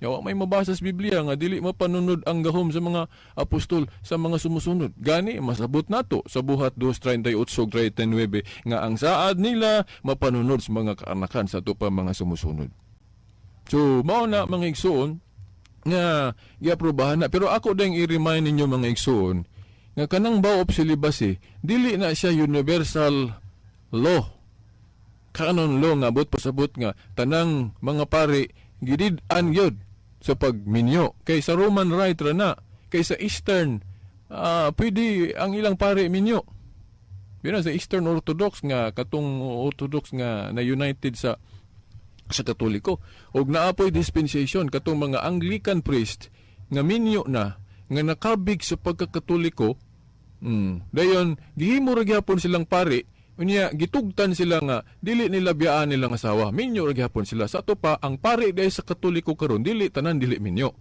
Yawa may mabasa sa Biblia nga dili mapanunod ang gahom sa mga apostol sa mga sumusunod. Gani masabot nato sa Buhat 2:38 ug 39 nga ang saad nila mapanunod sa mga kaanakan sa ato pa mga sumusunod. So mao na, mga igsoon, nga giaprobahan na. Pero ako ding i-remind ninyo, mga igsoon, Nga kanang vow of celibacy, dili na siya universal law, canon law nga abot pasabot nga tanang mga pari gidid-an gyud sa pagminyo. Kay sa Roman Rite ra na, kay sa Eastern pwede ang ilang pari minyo. Bina sa Eastern Orthodox nga katong Orthodox nga na united sa Katoliko, og naapoy dispensation katong mga Anglican priest nga minyo na nga nakabig sa pagkakatoliko. Dayon gihimo ra gyapon silang pari. Unya gitugtan sila nga dili nila biyaan nilang asawa. Minyo ra gyapon sila. Sa ato pa, ang pari dahil sa Katoliko karon, dili tanan dili minyo.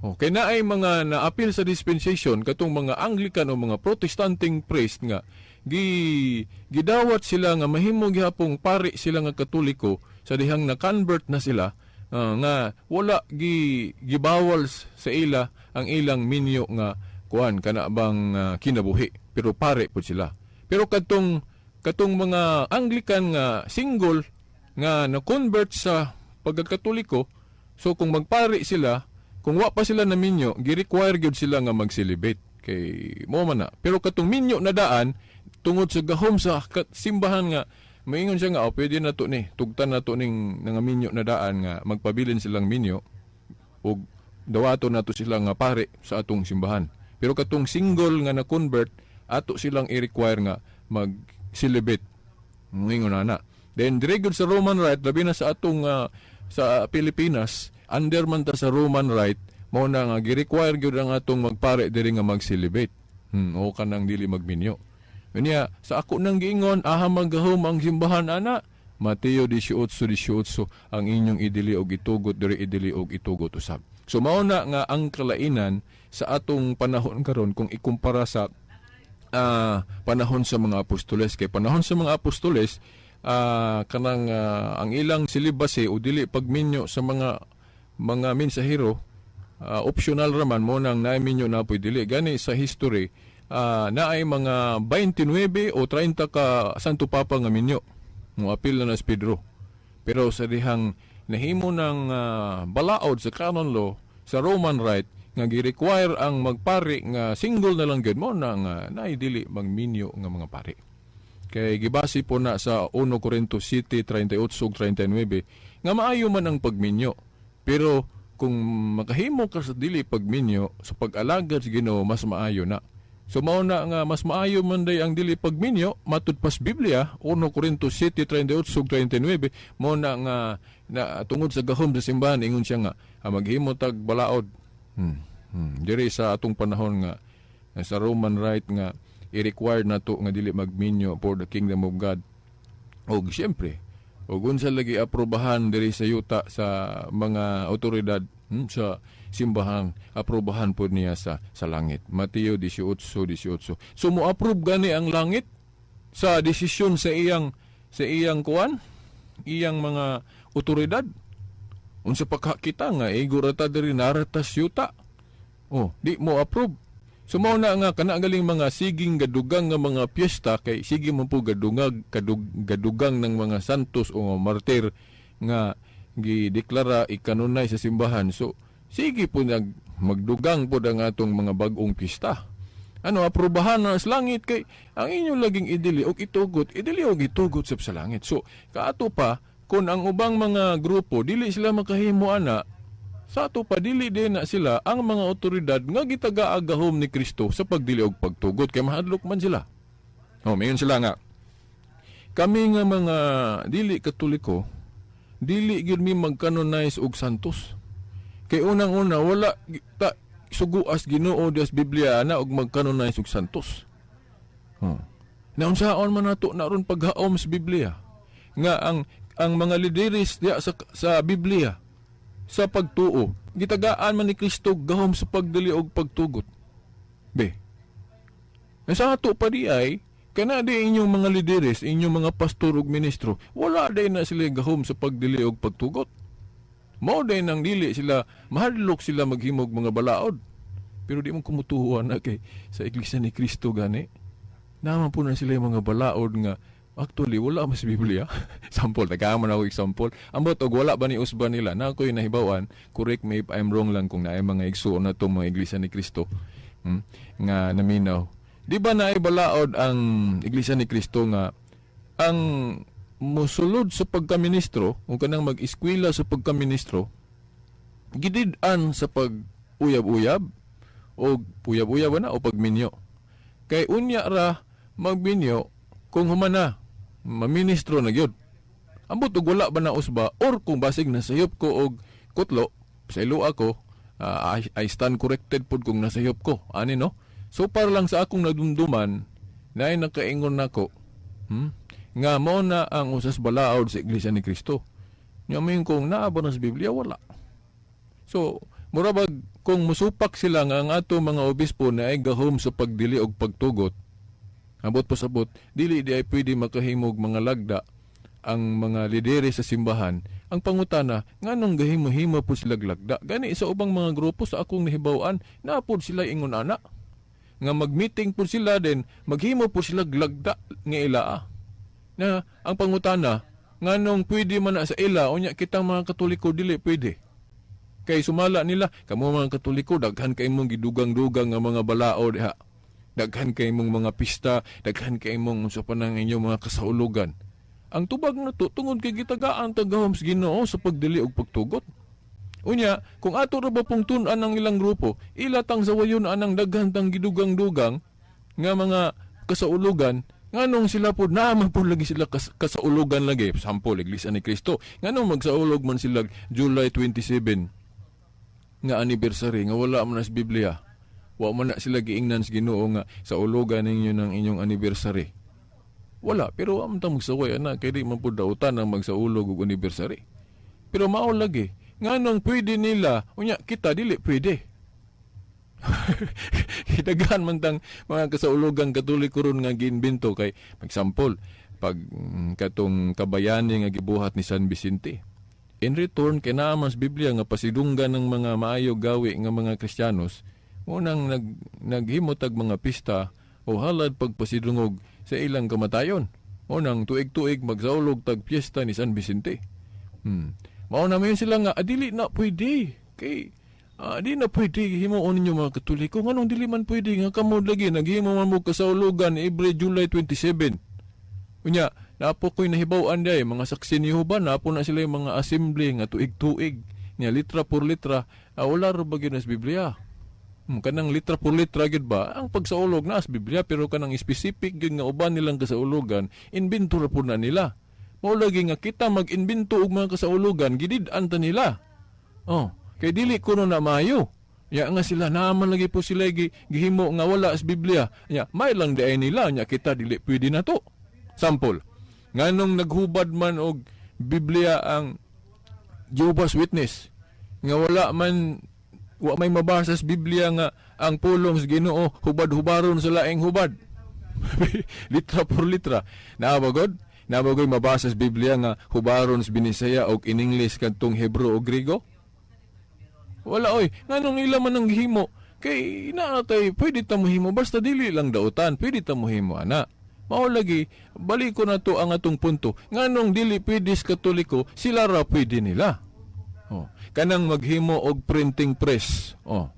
Okay na ay mga naapil sa dispensation katong mga Anglican o mga Protestanteng priest nga gidawat sila nga mahimo gihapong pari sila nga Katoliko sa dihang na-convert na sila, nga wala gibawal sa ila ang ilang minyo nga kuan kana bang kinabuhi, pero pare pud sila. Pero katong katong mga Anglican nga single nga na-convert sa pagkakatoliko, so kung magpari sila, kung wa pa sila na minyo, gi-require gyud sila nga mag-celibate kay mo man na. Pero katong minyo na daan, tungod sa gahom sa simbahan nga maingon siya nga, "Oh, pwede na to ni tugtan na to ning nga minyo na daan nga magpabilin silang minyo ug dawato na to sila nga pare sa atong simbahan." Pero katong single nga na-convert, ato silang i-require nga mag celibate. Ingon na na. Then dire gud sa Roman Rite, labi na sa atong sa Pilipinas, under man ta sa Roman Rite, mao na nga gi-require gyud ang atong magpare diri nga mag-celibate. O kanang dili magminyo. Unya, sa ako nang giingon, aha magahom ang simbahan ana? Mateo 18:18, ang inyong idili og itugot diri, idili og itugot usab. So mao na nga ang kalainan sa atong panahon karon kung ikumpara sa panahon sa mga apostoles, kay panahon sa mga apostoles, kanang ang ilang celibacy o dili pagminyo sa mga mensahero, optional raman mo nang naiminyo na po'y dili. Gani sa history, naay mga 29 o 30 ka Santo Papa nga minyo, mo apil na na si Pedro. Pero sa dihang nahimo ng balaod sa canon law sa Roman Rite nga gi-require ang magpari nga single na lang gyud, mo na nga naay dili magminyo nga mga pari. Kay gibase po na sa 1 Corinto 7:38 ug 39 nga maayo man ang pagminyo. Pero kung makahimo ka sa dili pagminyo sa pag-alagad sa Ginoo, mas maayo na. So mao na nga mas maayo man day ang dili pagminyo matud pas Biblia, 1 Corinto 7:38 ug 39. Mao na nga na tungod sa gahom sa simbahan, ingon siya nga maghimo tag balaod. Diri sa atong panahon nga sa Roman Rite nga i-require na to nga dili magminyo for the kingdom of God. Og siyempre, og unsa lagi aprobahan diri sa yuta sa mga otoridad, sa simbahan, aprobahan pod niya sa langit. Mateo 18:18. So mo approve gani ang langit sa desisyon sa iyang kuan, iyang mga otoridad. Unsa pa ka kita nga igo ra ta diri, naratas yuta. Oh, di mo approve. So mao na nga kana galing mga siging gadugang nga mga piyesta, kay sige man po gadungag gadugang ng mga santos o mga martir nga gideklara ikanunay sa simbahan. So sige po nag magdugang po ang atong mga bag-ong piyesta. Ano aprobahan na sa langit kay ang inyong laging idili og itugot, idili og itugot sa langit. So kaato pa kung ang ubang mga grupo dili sila makahimo ana, sa ato pa dili din na sila ang mga otoridad nga gitagaagahom ni Kristo sa pagdili og pagtugot kay mahadlok man sila. Oh, mayon sila nga kami nga mga dili Katoliko, dili gyud mi mag-canonize og santos. Kay unang-una, wala ta suguas Ginoo dias Biblia ana og mag-canonize og santos. Oh. Naunsaon man nato na ron paghaom sa Biblia nga ang mga lideres diya sa Biblia sa pagtuo, gitagaan man ni Kristo gahom sa pagdili og pagtugot. Be. Sa ato pa di ay kana di inyong mga lideres, inyong mga pastor ug ministro, wala day na sila gahom sa pagdili og pagtugot. Mao day nang dili sila mahadlok sila maghimog mga balaod. Pero di mo kumutuhuan na kay sa Iglesia ni Kristo gani. Naman po na sila yung mga balaod nga actually wala mas Biblia. Sample, tagaan man ako example. Ambot og wala ba ni usba nila na ako'y nahibawan, correct me if I'm wrong lang kung naay mga igsuon na itong mga Iglesia ni Kristo, nga naminaw. Di ba naay balaod ang Iglesia ni Cristo nga ang musulod sa pagkaministro o kanang mag-eskwela sa pagkaministro, gidid-an sa pag uyab-uyab o uyab-uyab na o pagminyo? Kay unya ra magminyo kung humana maministro na gyud. Ambot og wala ba na usba or kung basig nasayop ko og kutlo sa ilo ako, I stand corrected pod kung nasayop ko ani, no? So para lang sa akong nadumduman naay nakaingon nako, nga mao na ang usas balaod sa Iglesia ni Cristo. Nya moingon kung naa ba na sa Biblia? Wala. So mura bag kung musupak sila nga ang ato mga obispo na ay gahom sa pagdili og pagtugot, ambot pasabot dili di ay pwede makahimog mga lagda ang mga lidere sa simbahan. Ang pangutana, nganong gahimo-himo po sila lagda? Gani sa ubang mga grupo, sa akong nahibaw-an, naa pod sila ingon ana nga mag-meeting po sila, din maghimo po sila lagda nga ilaa. Na ang pangutana, nganong pwede man na sa ila, unya kitang mga Katoliko dili pwede? Kay sumala nila, kamo mga Katoliko, daghan kay mong gidugang-dugang nga mga balao diha, daghan kay mong mga pista, daghan kay mong unsa pa nang inyong mga kasaulugan. Ang tubag na to, tungod kay gitagaan tagahom sa Ginoo sa pagdili og pagtugot. Unya, kung ato ra ba pong tun-an ang ilang grupo, ila tang sawayon anang daghan tang gidugang-dugang nga mga kasaulugan, nganong sila po naa po lagi sila kasaulugan lagi? Sample, Iglesia ni Cristo. Nganong magsaulog man sila July 27 nga anniversary nga wala man na sa Biblia? Wa man na sila giingnan sa Ginoo nga saulugan ninyo ng inyong anniversary. Wala, pero wa man ta magsaway ana kay di man pud dautan ang magsaulog og anniversary. Pero mao lagi, nganong pwede nila, unya kita dili pwede? Daghan man tang mga kasaulugang Katoliko ron nga giimbento. Kay example, pag katong kabayani nga gibuhat ni San Vicente. In return kay naa man sa Biblia nga pasidunggan ng mga maayo gawi nga mga Kristiyanos, unang naghimo tag mga pista o halad pagpasidungog sa ilang kamatayon. Unang tuig-tuig magsaulog tag piyesta ni San Vicente. Mao na mayon sila nga dili na pwede. Kay di na pwede himuon ninyo mga Katoliko. Nganong dili man pwede nga kamo lagi naghimo man mo kasaulugan every July 27? Unya, naa po ko'y nahibaw-an day, mga Saksi ni Jehova, naa po na sila yung mga assembly nga tuig-tuig. Nya litra por litra, wala ra ba gyud na sa Biblia? Kanang litra por litra gyud ba? Ang pagsaulog na sa Biblia, pero kanang specific gyud nga uban nilang kasaulugan, inbento ra pud na nila. Mao lagi nga kita mag-inbento og mga kasaulugan, gidid-an ta nila. Oh, kay dili kuno na maayo. Ya nga sila naaman lagi po sila gihimo nga wala sa Biblia. Ya, may lang di ay nila, nya kita dili pwede na to. Sample, nganong naghubad man og Biblia ang Jehovah's Witness nga wala man, wa may mabasa sa Biblia nga ang pulong sa Ginoo hubad-hubaron sa laing hubad, litra por litra? Naa ba god? Naa ba goy mabasa sa Biblia nga hubaron sa Binisaya og in English kadtong Hebrew o Griego? Wala oy. Nganong ila man ang gihimo? Kay naa tay pwede ta mohimo basta dili lang dautan, pwede ta mohimo ana. Mao lagi, balik ko na to ang atong punto. Nganong dili pwede sa Katoliko, sila ra pwede nila? Oh, kanang maghimo og printing press. Oh.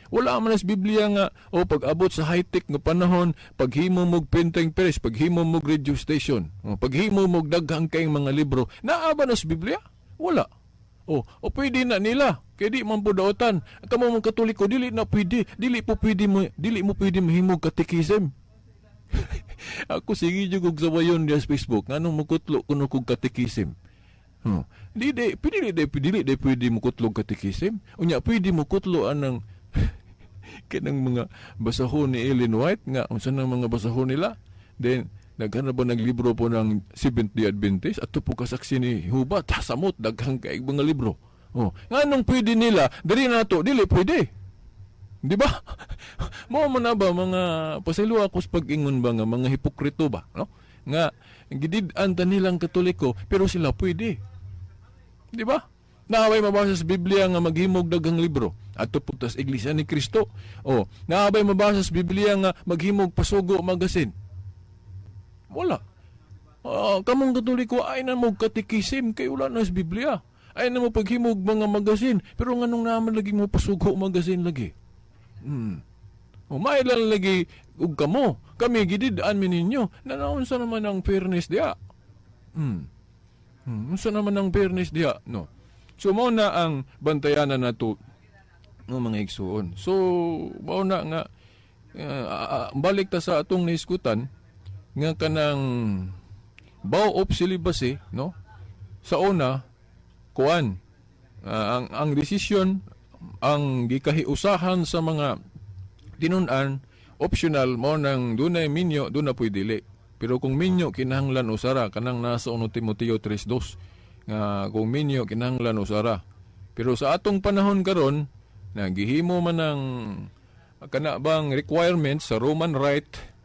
Wala man sa Biblia nga o pag abot sa high-tech nga panahon, paghimo mog printing press, paghimo mog radio station, oh, paghimo mog daghang kayong mga libro, naa ba na sa Biblia? Wala. Oh, o pwede na nila. Kay di man po dautan. Kamo mga Katoliko dili na pwede, dili po pwede mo, dili mo pwede mahimog catechism. Ako sige jud og sawayon diya sa Facebook nganong mukutlo kuno kog catechism. Di di pwede di dili di pwede mo kutlog catechism. Unya pwede mo kutlo anang kanang mga basahon ni Ellen White nga unsa nang mga basahon nila. Then daghan na ba naglibro po ng Seventh Day Adventist ato po kasaksi ni Jehova, tasamot daghang kay mga libro. Oh, nganong pwede nila, diri nato dili pwede? Di ba? Mao man na ba mga pasaylo ako sa pag-ingon ba nga mga hipokrito ba, no? Nga gidid-an ta nilang Katoliko pero sila pwede. Di ba? Naa bay mabasa sa Biblia nga maghimog daghang libro adto po tas Iglesia ni Cristo? O, naa bay mabasa sa Biblia nga maghimog Pasugo Magazine? Wala. Kamong Katoliko ay na mo catechism kay wala na sa Biblia. Ay na mo paghimog mga magazine, pero nganong naman lagi mo Pasugo Magazine lagi? O mailan lagi ug kamo. Kami gidid-an mi ninyo. Nanaunsa naman ang fairness diha? Unsa naman ang fairness diha, no? So mao na ang bantayanan nato ng mga igsuon. So mao na nga balik ta sa atong nahisgutan nga kanang vow of celibacy, no? Sa una, kuan, ang desisyon ang gikahiusahan sa mga tinun-an, optional mo nang dunay minyo, duna po'y dili. Pero kung minyo, kinahanglan usara, kanang nasa 1 Timoteo 3:2 nga kung minyo, kinahanglan usara. Pero sa atong panahon karon na gihimo man ang kana bang requirements sa Roman Rite,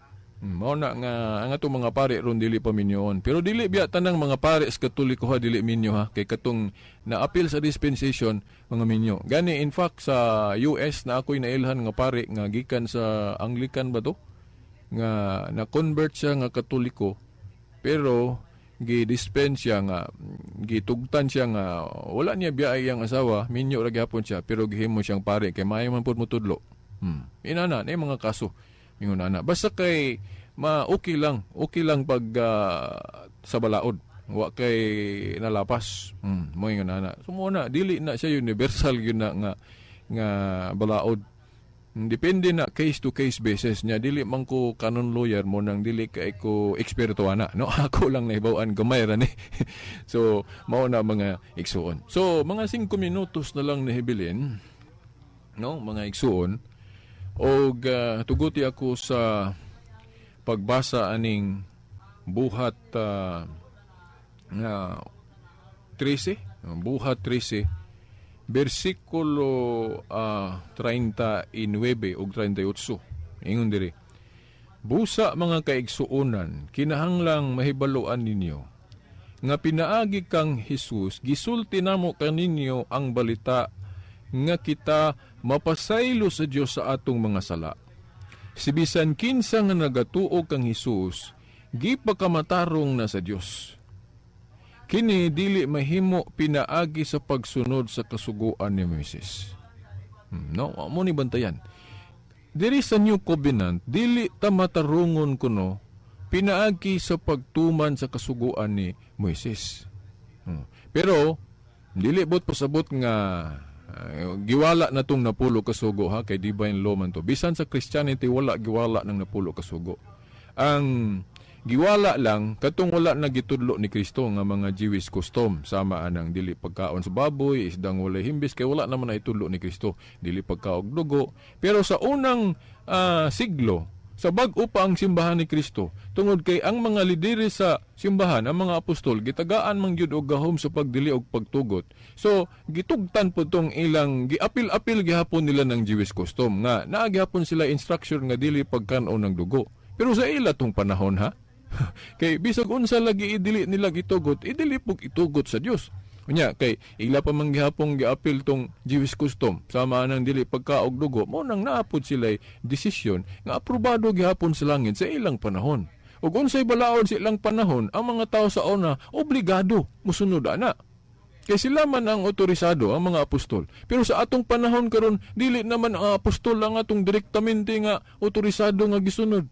mao na nga ang atong mga pare ron dili pa minyoon. Pero dili biya tanang mga pare sa Katoliko ha dili minyo ha, kay katong naapil sa dispensation, mga minyo. Gani in fact sa US na ako'y nailhan nga pare nga gikan sa Anglican ba to? Nga na-convert siya nga Katoliko, pero gi-dispense siya nga gitugtan siya nga wala niya biya iyang asawa, minyo ra gihapon siya, pero gihimo siyang pare kay maayo man pud motudlo. Inana na mga kaso. Mingon ana. Basta kay ma okay lang pag sa balaod. Wa kay nalapas. Mo ingon ana. So mo na dili na siya universal gyud na nga nga balaod. Depende na case to case basis niya. Dili man ko canon lawyer, mo nang dili kay ko eksperto ana, no? Ako lang nahibaw-an gamay ra ni. So mao na, mga igsuon. So mga 5 minutos na lang nahibilin, no, mga igsuon, og tuguti ako sa pagbasa aning Buhat nga 13, Buhat 13 bersikulo 39 ug 38. Ingon diri: "Busa, mga kaigsuonan, kinahanglang mahibaluan ninyo nga pinaagi kang Hesus gisulti namo kaninyo ang balita nga kita mapasaylo sa Dios sa atong mga sala. Si bisan kinsa nga nagatuo kang Hesus, gipakamatarong na sa Dios. Kini dili mahimo pinaagi sa pagsunod sa kasuguan ni Moises." No, mo ni bantayan. Diri sa New Covenant, dili ta matarungon kuno pinaagi sa pagtuman sa kasuguan ni Moises. Pero dili bot pasabot nga giwala na tong napulo kasugo ha, kay divine law man to. Bisan sa Christianity, wala giwala ng napulo kasugo. Ang giwala lang katong wala na gitudlo ni Kristo nga mga Jewish custom, sama anang dili pagkaon sa baboy, isdang walay himbis, kay wala naman na itudlo ni Kristo, dili pagkaog dugo. Pero sa unang siglo, sa bag-o pa ang simbahan ni Kristo, tungod kay ang mga lidere sa simbahan, ang mga apostol, gitagaan man gyud og gahom sa pagdili og pagtugot. So gitugtan po tong ilang giapil-apil gihapon nila ng Jewish custom nga naa gihapon sila instruction nga dili pagkan-on ng dugo. Pero sa ila tong panahon ha, kay bisag unsa lagi idili nila gitugot, idili pug itugot sa Dios. Unya kay ila pa man gihapong giapil tong Jewish custom sama nang dili pagkaog dugo, mo nang naapod sila desisyon nga aprobado gihapon sa langit sa ilang panahon. Ug unsay balaod sa ilang panahon, ang mga tao sa una obligado musunod ana. Kay sila man ang otorisado, ang mga apostol. Pero sa atong panahon karon, dili naman ang apostol ang atong direktamente nga otorisado nga gisunod.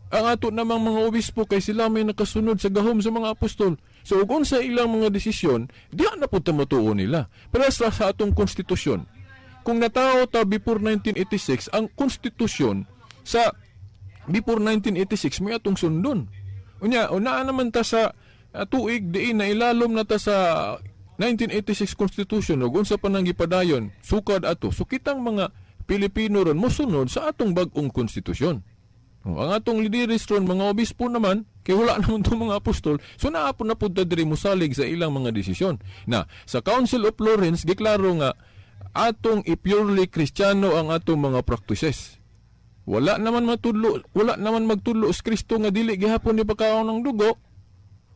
Ang ato namang mga obispo, kay sila may nakasunod sa gahom sa mga apostol. So ug unsa ilang mga desisyon, diha na pud ta motuo nila. Pero sa atong konstitusyon, kung natao ta before 1986, ang konstitusyon sa before 1986 may atong sundon. Unya, unaan naman ta sa tuig diin na ilalom na ta sa 1986 Constitution ug unsa pa nang gipadayon sukad ato. So kitang mga Pilipino ron mosunod sa atong bag-ong konstitusyon. O, ang atong lideres ron, mga obispo naman, kay wala naman itong mga apostol, so naapon na pud ta diri mosalig sa ilang mga desisyon. Na, sa Council of Florence, giklaro nga, atong i-purely Kristiyano ang atong mga practices. Wala naman matudlo, wala naman magtudlo sa Kristo nga dili gihapon ni pagkaon ng dugo.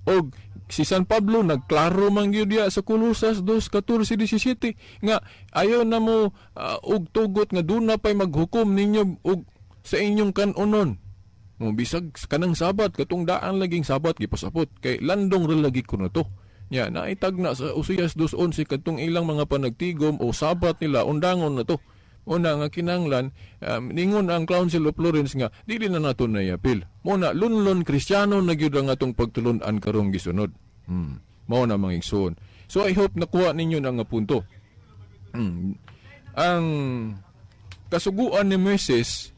Og si San Pablo nagklaro man gyud diya sa Kolosas 2:14-17 nga ayaw na mo og tugot nga duna pay maghukom ninyo og sa inyong kanunon. Mo bisag kanang Sabat, katong daan laging Sabat gipasapot kay landong ra lagi kuno to. Nya naitag na sa Oseas 2:11 katong ilang mga panagtigom o Sabat nila undangon na to. Una nga kinanglan ningon ang Council of Florence nga dili na nato na iapil. Mo na lunlon Kristiyano na gyud ang atong pagtulun-an karong gisunod. Mao na, mga igsoon. So I hope nakuha ninyo na nga punto. Ang kasuguan ni Moises,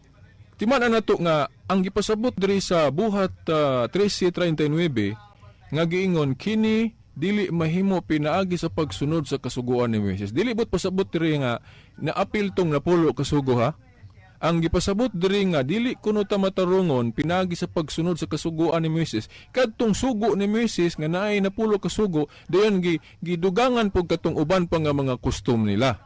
timan nato nga ang gipasabot diri sa Buhat 13:39 nga giingon kini dili mahimo pinaagi sa pagsunod sa kasuguan ni Moises. Dili bot pasabot diri nga naapil tong 10 kasugo, ha. Ang gipasabot diri nga dili kuno ta matarungon pinaagi sa pagsunod sa kasuguan ni Moises. Kadtong sugo ni Moises nga naay 10 kasugo, dayon gi gidugangan pug katong uban pa nga mga kustom nila.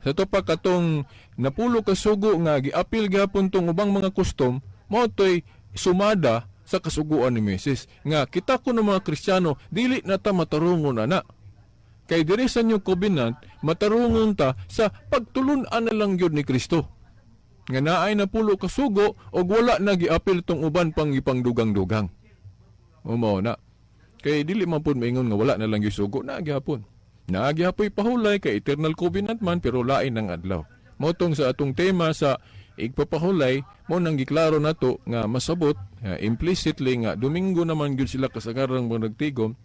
Sa to pa katong 10 kasugo nga giapil gihapon tong ubang mga kustom, mao to'y sumada sa kasuguan ni Moises. Nga kita kuno mga Kristiyano dili na ta matarungon ana. Kay diri sa New Covenant, matarungon ta sa pagtulun-an na lang gyud ni Kristo. Nga naay 10 kasugo og wala na giapil tong uban pang ipangdugang-dugang. O mao na. Kay dili man pud maingon nga wala na lang gisugo na gihapon. Naa gihapoy pahulay kay eternal covenant man, pero lain ang adlaw. Mao tong sa atong tema sa igpapahulay mo nang giklaro nato nga masabot implicitly nga Domingo naman gyud sila kasagarang mga nagtigom.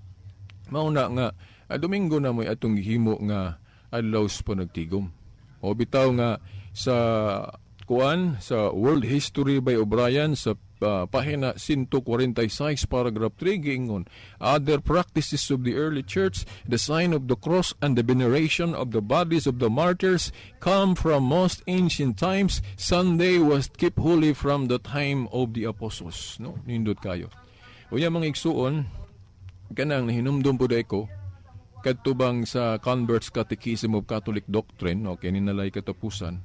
Mao na nga Domingo na mo'y atong gihimo nga adlaw sa panagtigom. O bitaw nga sa kuan sa World History by O'Brien sa pahina 146, paragraph 3, giingon, "Other practices of the early church, the sign of the cross and the veneration of the bodies of the martyrs, come from most ancient times. Sunday was kept holy from the time of the apostles," no? Nindot kayo. Unya, mga igsuon, kanang nahinumdum po ko kadto bang sa Convert's Catechism of Catholic Doctrine, okay, ni nalay katapusan.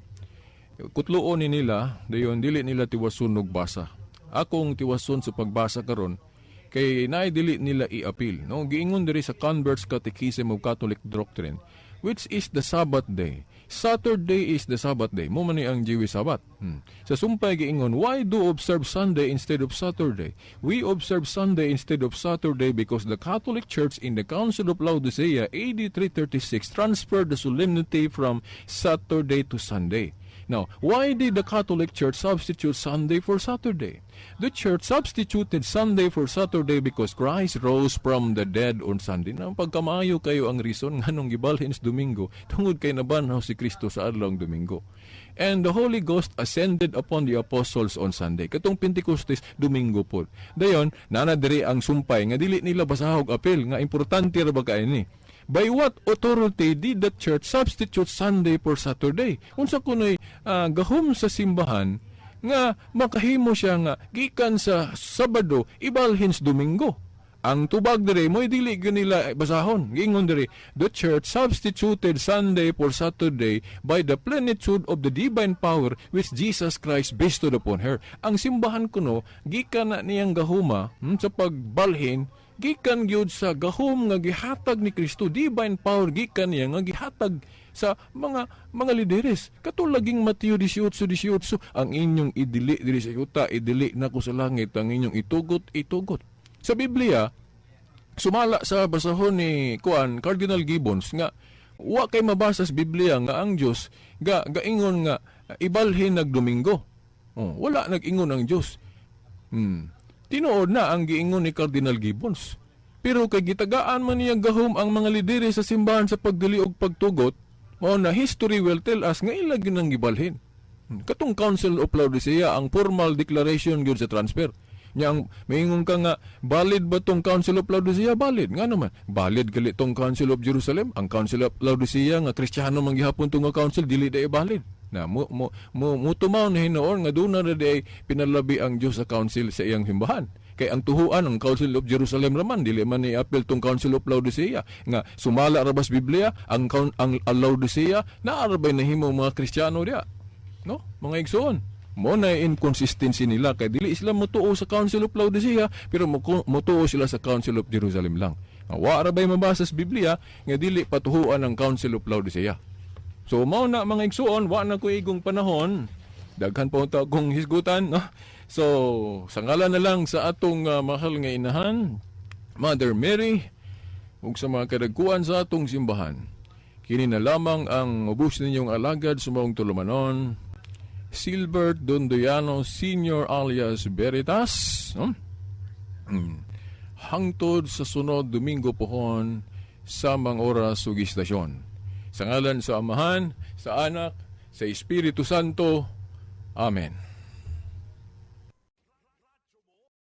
Kutluon ni nila, dayon dili nila tiwason og basa. Akong tiwason sa pagbasa karon kay naay dili nila i-appeal, no? Giingon diri sa Convert's Catechism of Catholic Doctrine, "Which is the Sabbath day?" Saturday is the Sabbath day. Mo man ni ang Jewish Sabbath. Sa sumpay giingon, "Why do observe Sunday instead of Saturday?" "We observe Sunday instead of Saturday because the Catholic Church in the Council of Laodicea AD 336 transferred the solemnity from Saturday to Sunday." Now, why did the Catholic Church substitute Sunday for Saturday? "The Church substituted Sunday for Saturday because Christ rose from the dead on Sunday." Na pagkamaayo kayo ang reason nganong gibalhin sa Domingo, tungod kay nabanhaw si Kristo sa adlawng Domingo. "And the Holy Ghost ascended upon the apostles on Sunday." Katong Pentecostes, Domingo po. Dayon, nana diri ang sumpay nga dili nila basahog apel nga importante ra ba kay ni. "By what authority did the church substitute Sunday for Saturday?" Unsa kuno'y gahom sa simbahan nga makahimo siya nga gikan sa Sabado ibalhin sa Domingo? Ang tubag dire mo'y dili gyud nila basahon. Giingon dire, "The church substituted Sunday for Saturday by the plenitude of the divine power which Jesus Christ bestowed upon her." Ang simbahan kuno gikan na niyang gahuma sa pagbalhin gikan gyud sa gahom nga gihatag ni Kristo, divine power gikan niya nga gihatag sa mga lideres. Katulaging Mateo 18:18, "Ang inyong idili diri sa yuta, idili nako sa langit, ang inyong itugot, itugot." Sa Biblia, sumala sa basahon ni kuan Cardinal Gibbons nga wa kay mabasa sa Biblia nga ang Dios ga gaingon nga ibalhin nag Domingo. Oh, wala nag-ingon ang Dios. Tinuod na ang giingon ni Cardinal Gibbons. Pero kay gitagaan man niya gahom ang mga lidere sa simbahan sa pagdili og pagtugot, mao na history will tell us nga ila gyud ang gibalhin. Katong Council of Laodicea ang formal declaration gyud sa transfer. Nya ang maingon ka nga valid ba tong Council of Laodicea? Valid. Nga naman, valid gali tong Council of Jerusalem. Ang Council of Laodicea nga Kristiyano man gihapon tong nga council, dili day valid. Na mo tumaw na hinuon nga doon na day pinalabi ang Dios sa council sa iyang simbahan. Kay ang tuhuan ang Council of Jerusalem raman, dili man ni appeal tong Council of Laodicea nga sumala ra bas Biblia ang Laodicea naa ra bay nahimo mga Kristiyano diya. No? Mga igsoon. Mo na inconsistency nila kay dili sila motuo sa Council of Laodicea pero motuo sila sa Council of Jerusalem lang. Wa ra bay mabasa sa Biblia nga dili patuhuan ang Council of Laodicea. So mao na, mga igsuon, wa na ko igong panahon. Daghan pa unta akong hisgutan, no? So sa ngalan na lang sa atong mahal nga inahan, Mother Mary, ug sa mga kadagkuan sa atong simbahan. Kini na lamang ang ubos ninyong alagad sa maong tulumanon, Silbert Dondoyano Senior alias Veritas, no? Hangtod sa sunod Domingo pohon, samang oras ug istasyon. Sa ngalan sa Amahan, sa Anak, sa Espiritu Santo. Amen.